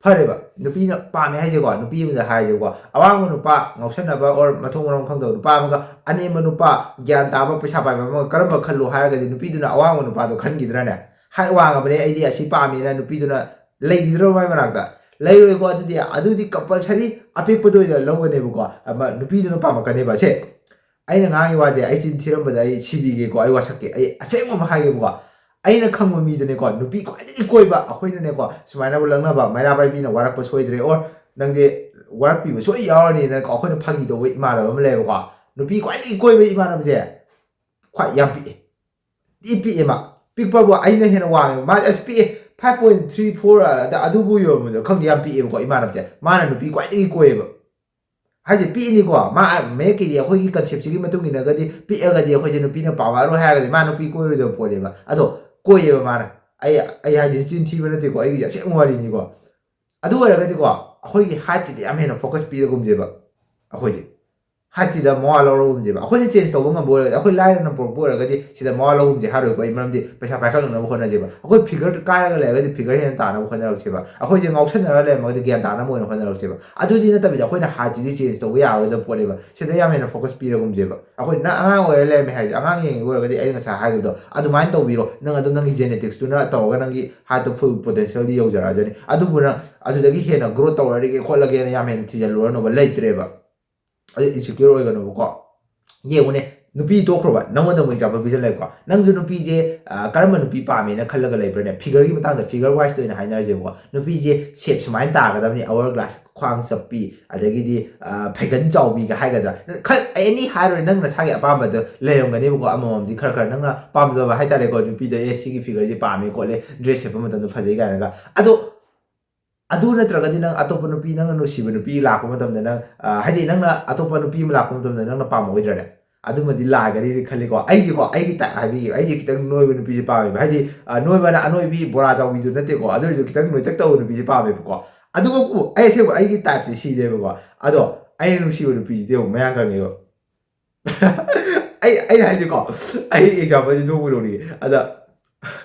ꯐꯔꯦꯕ, ꯅꯨꯄꯤꯅ ꯄꯥꯝꯃꯦ ꯍꯥꯏꯁꯦꯀꯣ, ꯅꯨꯄꯤ ꯑꯃꯗ ꯍꯥꯏꯔꯁꯦꯀꯣ, ꯑꯋꯥꯡꯕ ꯅꯨꯄꯥ, ꯉꯥꯎꯁꯟꯅꯕ or ꯃꯊꯣꯡ ꯃꯔꯝ ꯈꯪꯗꯕ ꯅꯨꯄꯥ ꯑꯃꯒ ꯑꯅꯦꯝꯕ ꯅꯨꯄꯥ, ꯒ꯭ꯌꯥꯟ ꯇꯥꯕ, ꯄꯩꯁꯥ ꯄꯥꯏꯕ ꯑꯃꯒ ꯀꯔꯝꯕ ꯈꯜꯂꯣ ꯍꯥꯏꯔꯒꯗꯤ ꯅꯨꯄꯤꯗꯨꯅ ꯑꯋꯥꯡꯕ ꯅꯨꯄꯥꯗꯣ ꯈꯟꯈꯤꯗ꯭ꯔꯅꯦ? ꯍꯥꯏꯠ ꯋꯥꯡꯉꯕꯅꯦ, ꯑꯩꯗꯤ ꯑꯁꯤ ꯄꯥꯝꯃꯦꯅ ꯅꯨꯄꯤꯗꯨꯅ ꯂꯩꯈꯤꯗ꯭ꯔꯣ ꯃꯥꯏ ꯃꯅꯥꯛꯇ? ꯂꯩꯔꯣꯏꯀꯣ꯫ ꯑꯗꯨꯗꯤ, ꯑꯗꯨꯗꯤ ꯀꯝꯄꯜꯁꯔꯤ ꯑꯄꯤꯛꯄꯗ ꯑꯣꯏꯅ ꯂꯧꯒꯅꯦꯕꯀꯣ, ꯑꯃ ꯅꯨꯄꯤꯗꯨꯅ ꯄꯥꯝꯃꯛꯀꯅꯦꯕ꯫ ꯁꯦ, ꯑꯩꯅ ꯉꯥꯡꯉꯤ ꯋꯥꯁꯦ, ꯑꯩ ꯆꯤꯟ ꯊꯤꯔꯝꯕꯗ ꯑꯩ ꯁꯤꯕꯤꯒꯦꯀꯣ, ꯑꯩ ꯋꯥꯁꯛꯀꯦ, ꯑꯩ ꯑꯁꯦꯡꯕ ꯑꯃ ꯍꯥꯏꯒꯦꯕꯀꯣ꯫ ꯑꯩꯅ ꯈꯪꯕ ꯃꯤꯗꯅꯦꯀꯣ, ꯅꯨꯄꯤ ꯈ꯭ꯋꯥꯏꯗꯒꯤ ꯀꯣꯏꯕ, ꯑꯩꯈꯣꯏꯅꯅꯦꯀꯣ, ꯁꯨꯃꯥꯏꯅꯕꯨ ꯂꯛꯅꯕ, "ꯃꯩꯔꯥ ꯄꯥꯏꯕꯤꯅ ꯋꯥꯔꯛꯄ ꯁꯣꯏꯗ꯭ꯔꯦ" or "ꯅꯪꯁꯦ ꯋꯥꯔꯛꯄꯤꯕ ꯁꯣꯏ ꯌꯥꯎꯔꯅꯤꯅꯀꯣ", ꯑꯩꯈꯣꯏꯅ ꯐꯥꯒꯤ ꯇꯧꯕ ꯏꯃꯥꯟꯅꯕ ꯑꯃ ꯂꯩꯌꯦꯕꯀꯣ꯫ ꯅꯨꯄꯤ ꯈ꯭ꯋꯥꯏꯗꯒꯤ ꯀꯣꯏꯕ ꯏꯃꯥꯟꯅꯕꯁꯦ ꯈ꯭ꯋꯥꯏ ꯌꯥꯝ ꯄꯤꯛꯑꯦ꯫ ꯊꯤ ꯄꯤꯛꯑꯦ ꯃꯥ꯫ ꯄꯤꯛꯄꯕꯨ ꯑꯩꯅ ꯍꯦꯟꯅ ꯋꯥꯡꯉꯦ꯫ ꯃꯥ ꯑꯁ ꯄꯤꯛꯑꯦ, ꯐꯥꯏꯚ ꯄꯣꯏꯟ ꯊ꯭ꯔꯤ ꯐꯣꯔ ꯑꯗ ꯑꯗꯨꯕꯨ ꯌꯧꯔꯝꯃꯣꯏꯗ꯭ꯔꯥ ꯈꯪꯗꯦ, ꯌꯥꯝ ꯄꯤꯛꯑꯦꯕꯀꯣ ꯏꯃꯥꯟꯅꯕꯁꯦ꯫ ꯃꯥꯅ ꯅꯨꯄꯤ ꯈ꯭ꯋꯥꯏꯗꯒꯤ ꯀꯣꯏꯌꯦꯕ꯫ ꯍꯥꯏꯁꯦ ꯄꯤꯛꯏꯅꯤꯀꯣ, ꯃꯥ ꯃꯌꯦꯛꯀꯤꯗꯤ ꯑꯩꯈꯣꯏꯒꯤ ꯀꯟꯁꯦꯞꯁꯤꯒꯤ ꯃꯇꯨꯡ ꯏꯟꯅꯒꯗꯤ ꯄꯤꯛꯑꯒꯗꯤ ꯑꯩꯈꯣꯏꯁꯦ ꯅꯨꯄꯤꯅ ꯄꯥꯝꯃꯛꯑꯔꯣꯏ ꯍꯥꯏꯔꯒꯗꯤ ꯃꯥ ꯅꯨꯄꯤ ꯀꯣꯏꯔꯣꯏꯗꯕ ꯄꯣꯠꯅꯦꯕ꯫ ꯑꯗꯣ ꯀꯣꯏꯌꯦꯕ ꯃꯥꯅ꯫ ꯑꯩ, ꯑꯩ ꯍꯥꯏꯁꯦ ꯆꯤꯟ ꯊꯤꯕ ꯅꯠꯇꯦꯀꯣ, ꯑꯩꯒꯤꯁꯦ ꯑꯁꯦꯡꯕ ꯋꯥꯔꯤꯅꯤꯀꯣ꯫ ꯑꯗꯨ ꯑꯣꯏꯔꯒꯗꯤꯀꯣ, ꯑꯩꯈꯣꯏꯒꯤ ꯍꯥꯏꯠꯁꯤꯗ ꯌꯥꯝ ꯍꯦꯟꯅ ꯐꯣꯀꯁ ꯄꯤꯔꯒꯨꯝꯁꯦꯕ ꯑꯩꯈꯣꯏꯁꯦ꯫ ꯍꯥꯏꯠꯁꯤꯗ ꯃꯋꯥ ꯂꯧꯔꯒꯨꯝꯁꯦꯕ꯫ ꯑꯩꯈꯣꯏꯅ ꯆꯦꯟꯖ ꯇꯧꯕ ꯉꯝꯕ ꯑꯣꯏꯔꯒꯗꯤ, ꯑꯩꯈꯣꯏ ꯂꯥꯏꯔꯅ ꯄꯨꯔꯛꯄ ꯑꯣꯏꯔꯒꯗꯤ ꯁꯤꯗ ꯃꯋꯥ ꯂꯧꯒꯨꯝꯁꯦ ꯍꯥꯏꯔꯣꯏꯀꯣ ꯑꯩ, ꯃꯔꯝꯗꯤ ꯄꯩꯁꯥ ꯄꯥꯏꯈꯠꯂꯛꯅꯕ ꯍꯣꯠꯅꯁꯦꯕ꯫ ꯑꯩꯈꯣꯏ ꯐꯤꯒꯔ ꯀꯥꯏꯔꯒ ꯂꯩꯔꯒꯗꯤ ꯐꯤꯒꯔ ꯍꯦꯟꯅ ꯇꯥꯅꯕ ꯍꯣꯠꯅꯔꯛꯁꯦꯕ꯫ ꯑꯩꯈꯣꯏꯁꯦ ꯉꯥꯎꯁꯟꯅꯔ ꯂꯩꯔꯝꯃꯒꯗꯤ ꯒ꯭ꯌꯥꯟ ꯇꯥꯅꯕ ꯑꯣꯏꯅ ꯍꯣꯠꯅꯔꯛꯁꯦꯕ꯫ ꯑꯗꯨꯗꯤ ꯅꯠꯇꯕꯤꯗ ꯑꯩꯈꯣꯏꯅ ꯍꯥꯏꯠꯁꯤꯗꯤ ꯆꯦꯟꯖ ꯇꯧꯕ ꯌꯥꯔꯣꯏꯗꯕ ꯄꯣꯠꯅꯦꯕ꯫ ꯁꯤꯗ ꯌꯥꯝ ꯍꯦꯟꯅ ꯐꯣꯀꯁ ꯄꯤꯔꯒꯨꯝꯁꯦꯕ꯫ ꯑꯩꯈꯣꯏ ꯅꯪ ꯑꯉꯥꯡ ꯑꯣꯏꯔ ꯂꯩꯔꯝꯃꯦ ꯍꯥꯏꯁꯦ, ꯑꯉꯥꯡ ꯌꯦꯡꯉꯤꯕ ꯑꯣꯏꯔꯒꯗꯤ ꯑꯩꯅ ꯉꯁꯥꯏ ꯍꯥꯏꯈꯤꯕꯗꯣ ꯑꯗꯨꯃꯥꯏꯅ ꯇꯧꯕꯤꯔꯣ꯫ ꯅꯪ ꯑꯗꯨꯝ ꯅꯪꯒꯤ ꯖꯦꯅꯦꯇꯤꯛꯁꯇꯨꯅ ꯇꯧꯔꯒ ꯅꯪꯒꯤ ꯍꯥꯏꯠꯇꯣ ꯐꯨꯜ ꯄꯣꯇꯦꯟꯁꯤꯌꯦꯜꯗꯤ ꯌꯧꯖꯔꯛꯑꯖꯅꯤ꯫ ꯑꯗꯨꯕꯨ ꯅꯪ ꯑꯗꯨꯗꯒꯤ ꯍꯦꯟꯅ ꯒ꯭ꯔꯣ ꯇꯧꯔꯒꯦ ꯈꯣꯠꯂꯒꯦꯅ ꯌꯥꯝ ꯍꯦꯟꯅ ꯊꯤꯖꯤꯜꯂꯨꯔꯅꯣꯕ, ꯂꯩꯇ꯭ꯔꯦꯕ꯫ ꯑꯗꯨ ꯏꯟꯁꯤꯀ꯭ꯌꯣꯔ ꯑꯣꯏꯒꯅꯨꯕꯀꯣ꯫ ꯌꯦꯡꯉꯨꯅꯦ, ꯅꯨꯄꯤ ꯇꯣꯛꯈ꯭ꯔꯣꯕ, ꯅꯪꯉꯣꯟꯗ ꯑꯃꯨꯛ ꯑꯦꯛꯖꯥꯝꯄꯜ ꯄꯤꯁꯜꯂꯦꯀꯣ꯫ ꯅꯪꯁꯨ ꯅꯨꯄꯤꯁꯦ ꯑ, ꯀꯔꯝꯕ ꯅꯨꯄꯤ ꯄꯥꯝꯃꯦꯅ ꯈꯜꯂꯒ ꯂꯩꯕ꯭ꯔꯅꯦ? ꯐꯤꯒꯔꯒꯤ ꯃꯇꯥꯡꯗ, ꯐꯤꯒꯔ ꯋꯥꯏꯁꯇ ꯑꯣꯏꯅ ꯍꯥꯏꯅꯔꯁꯦꯕꯀꯣ꯫ ꯅꯨꯄꯤꯁꯦ ꯁꯦꯞ ꯁꯨꯃꯥꯏꯅ ꯇꯥꯒꯗꯕꯅꯤ, ꯑꯋꯥꯔ ꯒ꯭ꯂꯥꯁ, ꯈ꯭ꯋꯥꯡ ꯆꯞꯄꯤ, ꯑꯗꯒꯤꯗꯤ ꯑ, ꯐꯩꯒꯟ ꯆꯥꯎꯕꯤꯒ ꯍꯥꯏꯒꯗ꯭ꯔꯥ, ꯈꯔ ꯑꯦꯅꯤ ꯍꯥꯏꯔꯣꯏ, ꯅꯪ ꯅꯁꯥꯒꯤ ꯑꯄꯥꯝꯕꯗ ꯂꯩꯔꯝꯒꯅꯦꯕꯀꯣ꯫ ꯑꯃꯃꯝꯗꯤ ꯈꯔ ꯈꯔ ꯅꯪꯅ ꯄꯥꯝꯖꯕ ꯍꯥꯏꯇꯥꯔꯦꯀꯣ, ꯅꯨꯄꯤꯗ ꯑꯦ ꯁꯤꯒꯤ ꯐꯤꯒꯔꯁꯦ ꯄꯥꯝꯃꯦ ꯈꯣꯠꯂꯦ, ꯗ꯭ꯔꯦꯁ ꯁꯦꯠꯄ ꯃꯇꯝꯗ ꯐꯖꯩ ꯀꯥꯏꯅꯒ꯫ ꯑꯗꯣ ꯑꯗꯨ ꯅꯠꯇ꯭ꯔꯒꯗꯤ ꯅꯪ ꯑꯇꯣꯞꯄ ꯅꯨꯄꯤ, ꯅꯪꯅ ꯅꯨꯡꯁꯤꯕ ꯅꯨꯄꯤ ꯂꯥꯛꯄ ꯃꯇꯝꯗ ꯅꯪ, ꯑ, ꯍꯥꯏꯗꯤ ꯅꯪꯅ ꯑꯇꯣꯞꯄ ꯅꯨꯄꯤ ꯑꯃ ꯂꯥꯛꯄ ꯃꯇꯝꯗ ꯅꯪꯅ ꯄꯥꯝꯃꯛꯑꯣꯏꯗ꯭ꯔꯅꯦ? ꯑꯗꯨꯃꯗꯤ ꯂꯥꯏꯒꯅꯤꯗꯤ ꯈꯜꯂꯤꯀꯣ꯫ ꯑꯩꯁꯦꯀꯣ, ꯑꯩꯒꯤ ꯇꯥꯏꯞ ꯍꯥꯏꯕꯤꯒꯦ, ꯑꯩꯁꯦ ꯈꯤꯇꯪ ꯅꯣꯏꯕ ꯅꯨꯄꯤꯁꯦ ꯄꯥꯝꯃꯦꯕ꯫ ꯍꯥꯏꯗꯤ ꯑ, ꯅꯣꯏꯕꯅ ꯑꯅꯣꯏꯕꯤ ꯕꯣꯔꯥ ꯆꯥꯎꯕꯤꯗꯨ ꯅꯠꯇꯦꯀꯣ, ꯑꯗꯨ ꯑꯣꯏꯔꯁꯨ ꯈꯤꯇꯪ ꯅꯣꯏꯇꯛ ꯇꯧꯕ ꯅꯨꯄꯤꯁꯦ ꯄꯥꯝꯃꯦꯕꯀꯣ꯫ ꯑꯗꯨꯃꯛꯄꯨ ꯑꯩ ꯑꯁꯦꯡꯕ ꯑꯩꯒꯤ ꯇꯥꯏꯞꯁꯦ ꯁꯤꯅꯦꯕꯀꯣ꯫ ꯑꯗꯣ ꯑꯩꯅ ꯅꯨꯡꯁꯤꯕ ꯅꯨꯄꯤꯁꯤꯗꯤ ꯑꯃꯨꯛ ꯃꯌꯥꯡ ꯀꯪꯉꯦꯕ꯫ ꯑꯩ ꯑꯩꯅ ꯍꯥꯏꯁꯦꯀꯣ, ꯑꯩ ꯑꯦꯛꯖꯥꯝꯄꯜꯁꯦ ꯅꯣꯡꯕꯨ ꯅꯣꯡꯅꯤꯡꯉꯦ꯫ ꯑꯗ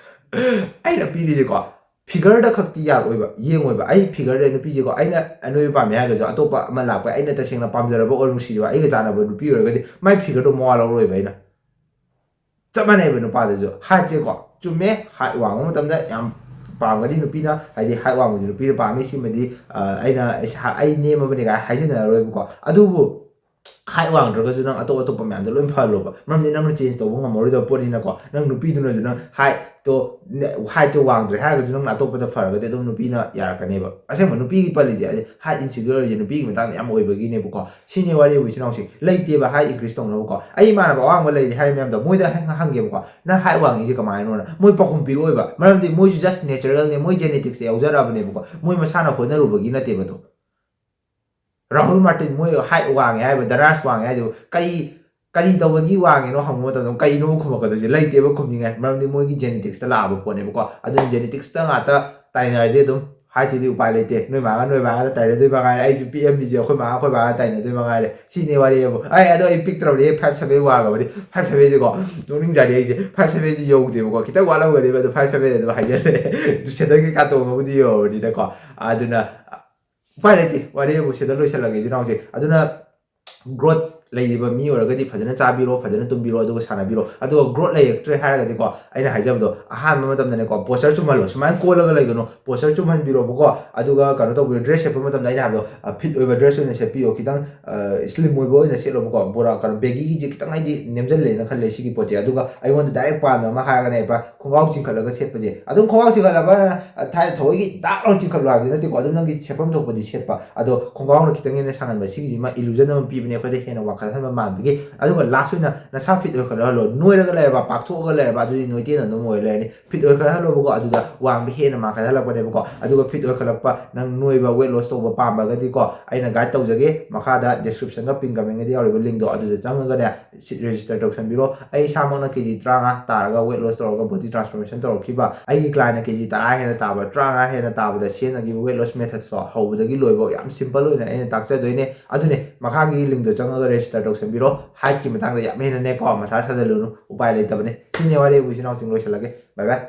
ꯑꯩꯅ ꯄꯤꯔꯤꯁꯦꯀꯣ, ꯐꯤꯒꯔꯗ ꯈꯛꯇꯤ ꯌꯥꯔꯛꯑꯣꯏꯕ, ꯌꯦꯡꯉꯣꯏꯕ꯫ ꯑꯩ ꯐꯤꯒꯔꯗ ꯅꯨꯄꯤꯁꯦꯀꯣ, ꯑꯩꯅ ꯑꯅꯣꯏꯕ ꯄꯥꯝꯃꯦ ꯍꯥꯏꯔꯒꯁꯨ, ꯑꯇꯣꯞꯄ ꯑꯃ ꯂꯥꯛꯄ, ꯑꯩꯅ ꯇꯁꯦꯡꯅ ꯄꯥꯝꯖꯔꯕ ꯑꯣꯔ ꯅꯨꯡꯁꯤꯔꯕ, ꯑꯩꯒ ꯆꯥꯟꯅꯕ ꯅꯨꯄꯤ ꯑꯣꯏꯔꯒꯗꯤ ꯃꯥꯏ ꯐꯤꯒꯔꯗꯣ ꯃꯋꯥ ꯂꯧꯔꯣꯏꯕ ꯑꯩꯅ꯫ ꯆꯞ ꯃꯥꯟꯅꯩꯕ ꯅꯨꯄꯥꯗꯁꯨ꯫ ꯍꯥꯏꯠꯁꯦꯀꯣ, ꯆꯨꯝꯃꯦ, ꯍꯥꯏꯠ ꯋꯥꯡꯕ ꯃꯇꯝꯗ ꯌꯥꯝ ꯄꯥꯝꯒꯅꯤ ꯅꯨꯄꯤꯅ, ꯍꯥꯏꯗꯤ ꯍꯥꯏꯠ ꯋꯥꯡꯕꯁꯦ ꯅꯨꯄꯤꯅ ꯄꯥꯝꯃꯤ, ꯁꯤꯃꯗꯤ, ꯑ, ꯑꯩꯅ, ꯑꯩ ꯁꯥ-, ꯑꯩ ꯅꯦꯝꯃꯕꯅꯤ ꯀꯥꯏꯅ ꯍꯥꯏꯖꯟꯅꯔꯔꯣꯏꯕꯀꯣ꯫ ꯑꯗꯨꯕꯨ ꯍꯥꯏꯠ ꯋꯥꯡꯗ꯭ꯔꯒꯁꯨ ꯅꯪ ꯑꯇꯣꯞ ꯑꯇꯣꯞꯄ ꯃꯌꯥꯝꯗꯣ ꯂꯣꯏ ꯐꯍꯜꯂꯣꯕ, ꯃꯔꯝꯗꯤ ꯅꯪꯅ ꯆꯦꯟꯖ ꯇꯧꯕ ꯉꯝꯃꯔꯣꯏꯗꯕ ꯄꯣꯠꯅꯤꯅꯀꯣ꯫ ꯅꯪ ꯅꯨꯄꯤꯗꯨꯅꯁꯨ ꯅꯪ ꯍꯥꯏꯠꯇꯣ, ꯍꯥꯏꯠꯇꯣ ꯋꯥꯡꯗ꯭ꯔꯦ ꯍꯥꯏꯔꯒꯁꯨ ꯅꯪꯅ ꯑꯇꯣꯞꯄꯗ ꯐꯔꯒꯗꯤ ꯑꯗꯨꯝ ꯅꯨꯄꯤꯅ ꯌꯥꯔꯛꯀꯅꯦꯕ꯫ ꯑꯁꯦꯡꯕ ꯅꯨꯄꯤꯒꯤ ꯄꯜꯂꯤꯁꯦ ꯍꯥꯏꯠ ꯏꯟꯁꯤꯀ꯭ꯌꯣꯔ ꯑꯣꯏꯔꯤꯁꯦ ꯅꯨꯄꯤꯒꯤ ꯃꯇꯥꯡꯗ ꯌꯥꯝ ꯑꯣꯏꯕꯒꯤꯅꯦꯕꯀꯣ꯫ ꯁꯤꯅꯦ ꯋꯥꯔꯤꯕꯨ, ꯏꯆꯤꯟ ꯏꯅꯥꯎꯁꯤꯡ, ꯂꯩꯇꯦꯕ ꯍꯥꯏꯠ ꯏꯟꯀ꯭ꯔꯤꯁ ꯇꯧꯅꯕꯀꯣ꯫ ꯑꯩ ꯏꯃꯥꯟꯅꯕ ꯑꯋꯥꯡꯕ ꯂꯩꯔꯤ ꯍꯥꯏꯔꯤ ꯃꯌꯥꯝꯗꯣ, ꯃꯣꯏꯗ ꯍꯪ-, ꯍꯪꯒꯦꯕꯀꯣ, "ꯅꯪ ꯍꯥꯏꯠ ꯋꯥꯡꯉꯤꯁꯦ ꯀꯃꯥꯏꯅꯣꯅ?" ꯃꯣꯏ ꯄꯥꯎꯈꯨꯝ ꯄꯤꯔꯛꯑꯣꯏꯕ, ꯃꯔꯝꯗꯤ ꯃꯣꯏꯁꯨ ꯖꯁ ꯅꯦꯆꯔꯦꯜꯅꯦ, ꯃꯣꯏ ꯖꯦꯅꯦꯇꯤꯛꯁꯇ ꯌꯥꯎꯖꯔꯛꯑꯕꯅꯦꯕꯀꯣ, ꯃꯣꯏ ꯃꯁꯥꯅ ꯍꯣꯠꯅꯔꯨꯕꯒꯤ ꯅꯠꯇꯦꯕ ꯑꯗꯣ꯫ ꯔꯥꯍꯨꯜ ꯃꯥꯔꯇꯤꯟ ꯃꯣꯏ ꯍꯥꯏꯠ ꯋꯥꯡꯉꯦ ꯍꯥꯏꯕ, ꯗꯔꯥꯖ ꯋꯥꯡꯉꯦ ꯍꯥꯏꯗꯨꯕꯨ ꯀꯔꯤ, ꯀꯔꯤ ꯇꯧꯕꯒꯤ ꯋꯥꯡꯉꯤꯅꯣ ꯍꯪꯕ ꯃꯇꯝꯗ ꯀꯩꯅꯣ ꯈꯨꯝꯃꯛꯀꯗꯣꯏꯁꯦ? ꯂꯩꯇꯦꯕ ꯈꯨꯝꯅꯤꯡꯉꯥꯏ, ꯃꯔꯝꯗꯤ ꯃꯣꯏꯒꯤ ꯖꯦꯅꯦꯇꯤꯛꯁꯇ ꯂꯥꯛꯑꯕ ꯄꯣꯠꯅꯦꯕꯀꯣ꯫ ꯑꯗꯨꯅ ꯖꯦꯅꯦꯇꯤꯛꯁꯇ ꯉꯥꯛꯇ ꯇꯥꯏꯅꯔꯁꯦ ꯑꯗꯨꯝ꯫ ꯍꯥꯏꯠꯁꯤꯗꯤ ꯎꯄꯥꯏ ꯂꯩꯇꯦ꯫ ꯅꯣꯏ ꯃꯥꯒ ꯅꯣꯏ ꯕꯥꯒ ꯇꯥꯏꯅꯗꯣꯏ ꯃꯉꯥꯏꯔꯦ, ꯑꯩꯁꯨ ꯄꯤꯛꯑꯝꯃꯤꯁꯦ ꯑꯩꯈꯣꯏ ꯃꯥꯒ ꯑꯩꯈꯣꯏ ꯕꯥꯒ ꯇꯥꯏꯅꯗꯣꯏ ꯃꯉꯥꯏꯔꯦ꯫ ꯁꯤꯅꯦ ꯋꯥꯔꯤ ꯑꯕꯨ꯫ ꯑꯩ ꯑꯗꯣ ꯑꯩ ꯄꯤꯛꯇ꯭ꯔꯕꯅꯤ, ꯐꯥꯏꯚ ꯁꯚꯦꯟ ꯋꯥꯡꯉꯕꯅꯤ꯫ ꯐꯥꯏꯚ ꯁꯚꯦꯟꯁꯦꯀꯣ, ꯅꯣꯛꯅꯤꯡꯖꯥꯠꯅꯤ ꯑꯩꯁꯦ꯫ ꯐꯥꯏꯚ ꯁꯚꯦꯟꯁꯦ ꯌꯧꯗꯦꯕꯀꯣ, ꯈꯤꯇꯪ ꯋꯥꯠꯂꯝꯒꯅꯦꯕ, ꯑꯗꯣ ꯐꯥꯏꯚ ꯁꯚꯦꯟ ꯑꯗꯨꯝ ꯍꯥꯏꯖꯜꯂꯦ꯫ ꯁꯦꯟꯗꯜ ꯀꯩꯀꯥ ꯇꯣꯡꯉꯕꯨꯗꯤ ꯌꯧꯔꯕꯅꯤꯅꯀꯣ꯫ ꯑꯗꯨꯅ ꯎꯄꯥꯏ ꯂꯩꯇꯦ, ꯋꯥꯔꯤ ꯑꯕꯨ ꯁꯤꯗ ꯂꯣꯏꯁꯤꯜꯂꯒꯦ ꯏꯆꯤꯟ ꯏꯅꯥꯎꯁꯦ꯫ ꯑꯗꯨꯅ ꯒ꯭ꯔꯣꯠ ꯂꯩꯔꯤꯕ ꯃꯤ ꯑꯣꯏꯔꯒꯗꯤ ꯐꯖꯅ ꯆꯥꯕꯤꯔꯣ, ꯐꯖꯅ ꯇꯨꯝꯕꯤꯔꯣ, ꯑꯗꯨꯒ ꯁꯥꯟꯅꯕꯤꯔꯣ꯫ ꯑꯗꯨꯒ ꯒ꯭ꯔꯣꯠ ꯂꯩꯔꯛꯇ꯭ꯔꯦ ꯍꯥꯏꯔꯒꯗꯤꯀꯣ, ꯑꯩꯅ ꯍꯥꯏꯖꯕꯗꯣ, ꯑꯍꯥꯟꯕ ꯃꯇꯝꯗꯅꯦꯀꯣ, ꯄꯣꯁꯆꯔ ꯆꯨꯝꯍꯜꯂꯣ꯫ ꯁꯨꯃꯥꯏꯅ ꯀꯣꯜꯂꯒ ꯂꯩꯒꯅꯨ, ꯄꯣꯁꯆꯔ ꯆꯨꯝꯍꯟꯕꯤꯔꯣꯕꯀꯣ꯫ ꯑꯗꯨꯒ ꯀꯩꯅꯣ ꯇꯧꯕꯤꯔꯣ, ꯗ꯭ꯔꯦꯁ ꯁꯦꯠꯄ ꯃꯇꯝꯗ ꯑꯩꯅ ꯍꯥꯏꯕꯗꯣ, ꯐꯤꯠ ꯑꯣꯏꯕ ꯗ꯭ꯔꯦꯁ ꯑꯣꯏꯅ ꯁꯦꯠꯄꯤꯌꯣ꯫ ꯈꯤꯇꯪ ꯁ꯭ꯂꯤꯝ ꯑꯣꯏꯕ ꯑꯣꯏꯅ ꯁꯦꯠꯂꯣꯕꯀꯣ꯫ ꯕꯣꯔꯥ, ꯀꯩꯅꯣ, ꯕꯦꯒꯤꯁꯦ ꯈꯤꯇꯪ ꯑꯩꯗꯤ ꯅꯦꯝꯖꯜꯂꯦꯅ ꯈꯜꯂꯦ ꯁꯤꯒꯤ ꯄꯣꯠꯁꯦ꯫ ꯑꯗꯨꯒ ꯑꯩꯉꯣꯟꯗ ꯗꯥꯏꯔꯦꯛ ꯄꯥꯟꯕ ꯑꯃ ꯍꯥꯏꯔꯒꯅ, ꯄꯨꯔꯥ ꯈꯣꯡꯒ꯭ꯔꯥꯎ ꯆꯤꯡꯈꯠꯂꯒ ꯁꯦꯠꯄꯁꯦ꯫ ꯑꯗꯨꯝ ꯈꯣꯡꯒ꯭ꯔꯥꯎ ꯆꯤꯡꯈꯠꯂꯕ, ꯊꯥꯏꯅ ꯊꯑꯣꯏꯒꯤ ꯗꯥꯛ ꯂꯥꯎꯅ ꯆꯤꯡꯈꯠꯂꯣ ꯍꯥꯏꯕꯗꯤ ꯅꯠꯇꯦꯀꯣ, ꯑꯗꯨꯝ ꯅꯪꯒꯤ ꯁꯦꯠꯐꯝ ꯊꯣꯛꯄꯗꯤ ꯁꯦꯠꯄ꯫ ꯑꯗꯣ ꯈꯣꯡꯒ꯭ꯔꯥꯎꯅ ꯈꯤꯇꯪ ꯍꯦꯟꯅ ꯁꯥꯡꯍꯟꯕ, ꯁꯤꯒꯤꯁꯤꯃ ꯏꯂꯨꯖꯟ ꯑꯃ ꯄꯤꯕꯅꯦ ꯑꯩꯈꯣꯏꯗ ꯍꯦꯟꯅ ꯋꯥꯡꯈꯠꯍꯟꯕ ꯃꯥꯟꯕꯒꯤ꯫ ꯑꯗꯨꯒ ꯂꯥꯁ ꯑꯣꯏꯅ ꯅꯁꯥ ꯐꯤꯠ ꯑꯣꯏꯈꯠꯍꯜꯂꯣ꯫ ꯅꯣꯏꯔꯒ ꯂꯩꯔꯕ, ꯄꯥꯛꯊꯣꯛꯑꯒ ꯂꯩꯔꯕ, ꯑꯗꯨꯗꯤ ꯅꯣꯏꯇꯦꯟ ꯑꯗꯨꯝ ꯑꯣꯏ ꯂꯩꯔꯅꯤ꯫ ꯐꯤꯠ ꯑꯣꯏꯈꯠꯍꯜꯂꯣꯕꯀꯣ, ꯑꯗꯨꯗ ꯋꯥꯡꯕ ꯍꯦꯟꯅ ꯃꯥꯡꯈꯠꯍꯜꯂꯛꯄꯅꯦꯕꯀꯣ꯫ ꯑꯗꯨꯒ ꯐꯤꯠ ꯑꯣꯏꯈꯠꯂꯛꯄ, ꯅꯪ ꯅꯣꯏꯕ, ꯋꯦꯠ ꯂꯣꯁ ꯇꯧꯕ ꯄꯥꯝꯃꯒꯗꯤꯀꯣ, ꯑꯩꯅ ꯒꯥꯏꯗ ꯇꯧꯖꯒꯦ꯫ ꯃꯈꯥꯗ ꯗꯤꯁꯀ꯭ꯔꯤꯞꯁꯟꯒ ꯄꯤꯟ ꯀꯃꯦꯟꯒꯗ ꯌꯥꯎꯔꯤꯕ ꯂꯤꯡꯗꯣ, ꯑꯗꯨꯗ ꯆꯪꯉꯒꯅꯦ, ꯁꯤꯠ ꯔꯦꯖꯤꯁꯇꯔ ꯇꯧꯁꯟꯕꯤꯔꯣ꯫ ꯑꯩ ꯏꯁꯥꯃꯛꯅ ꯀꯦ ꯖꯤ ꯇꯔꯥꯃꯉꯥ ꯇꯥꯔꯒ ꯋꯦꯠ ꯂꯣꯁ ꯇꯧꯔꯒ ꯕꯣꯗꯤ ꯇ꯭ꯔꯥꯟꯁꯐꯣꯔꯃꯦꯁꯟ ꯇꯧꯔꯛꯈꯤꯕ꯫ ꯑꯩꯒꯤ ꯀ꯭ꯂꯥꯏꯟꯅ ꯀꯦ ꯖꯤ ꯇꯔꯥ ꯍꯦꯟꯅ ꯇꯥꯕ, ꯇꯔꯥꯃꯉꯥ ꯍꯦꯟꯅ ꯇꯥꯕꯗ ꯁꯤꯖꯤꯟꯅꯈꯤꯕ ꯋꯦꯠ ꯂꯣꯁ ꯃꯦꯊꯠꯁꯇꯣ ꯍꯧꯕꯗꯒꯤ ꯂꯣꯏꯕ ꯌꯥꯝ ꯁꯤꯝꯄꯜ ꯑꯣꯏꯅ ꯑꯩꯅ ꯇꯥꯛꯆꯗꯣꯏꯅꯦ꯫ ꯑꯗꯨꯅꯦ, ꯃꯈꯥꯒꯤ ꯂꯤꯡꯗꯣ ꯆꯪꯉꯒ ꯔꯦꯖꯤꯁꯇꯔ ꯇꯧꯁꯟꯕꯤꯔꯣ꯫ ꯍꯥꯏꯠꯀꯤ ꯃꯇꯥꯡꯗ ꯌꯥꯝ ꯍꯦꯟꯅꯅꯦꯀꯣ, ꯃꯊꯥ ꯁꯥꯖꯜꯂꯨꯅꯨ, ꯎꯄꯥꯏ ꯂꯩꯇꯕꯅꯦ꯫ ꯁꯤꯅꯦ ꯋꯥꯔꯤꯕꯨ, ꯏꯆꯤꯟ ꯏꯅꯥꯎꯁꯤꯡ, ꯂꯣꯏꯁꯤꯜꯂꯒꯦ꯫ ꯕꯥꯏ ꯕꯥꯏ꯫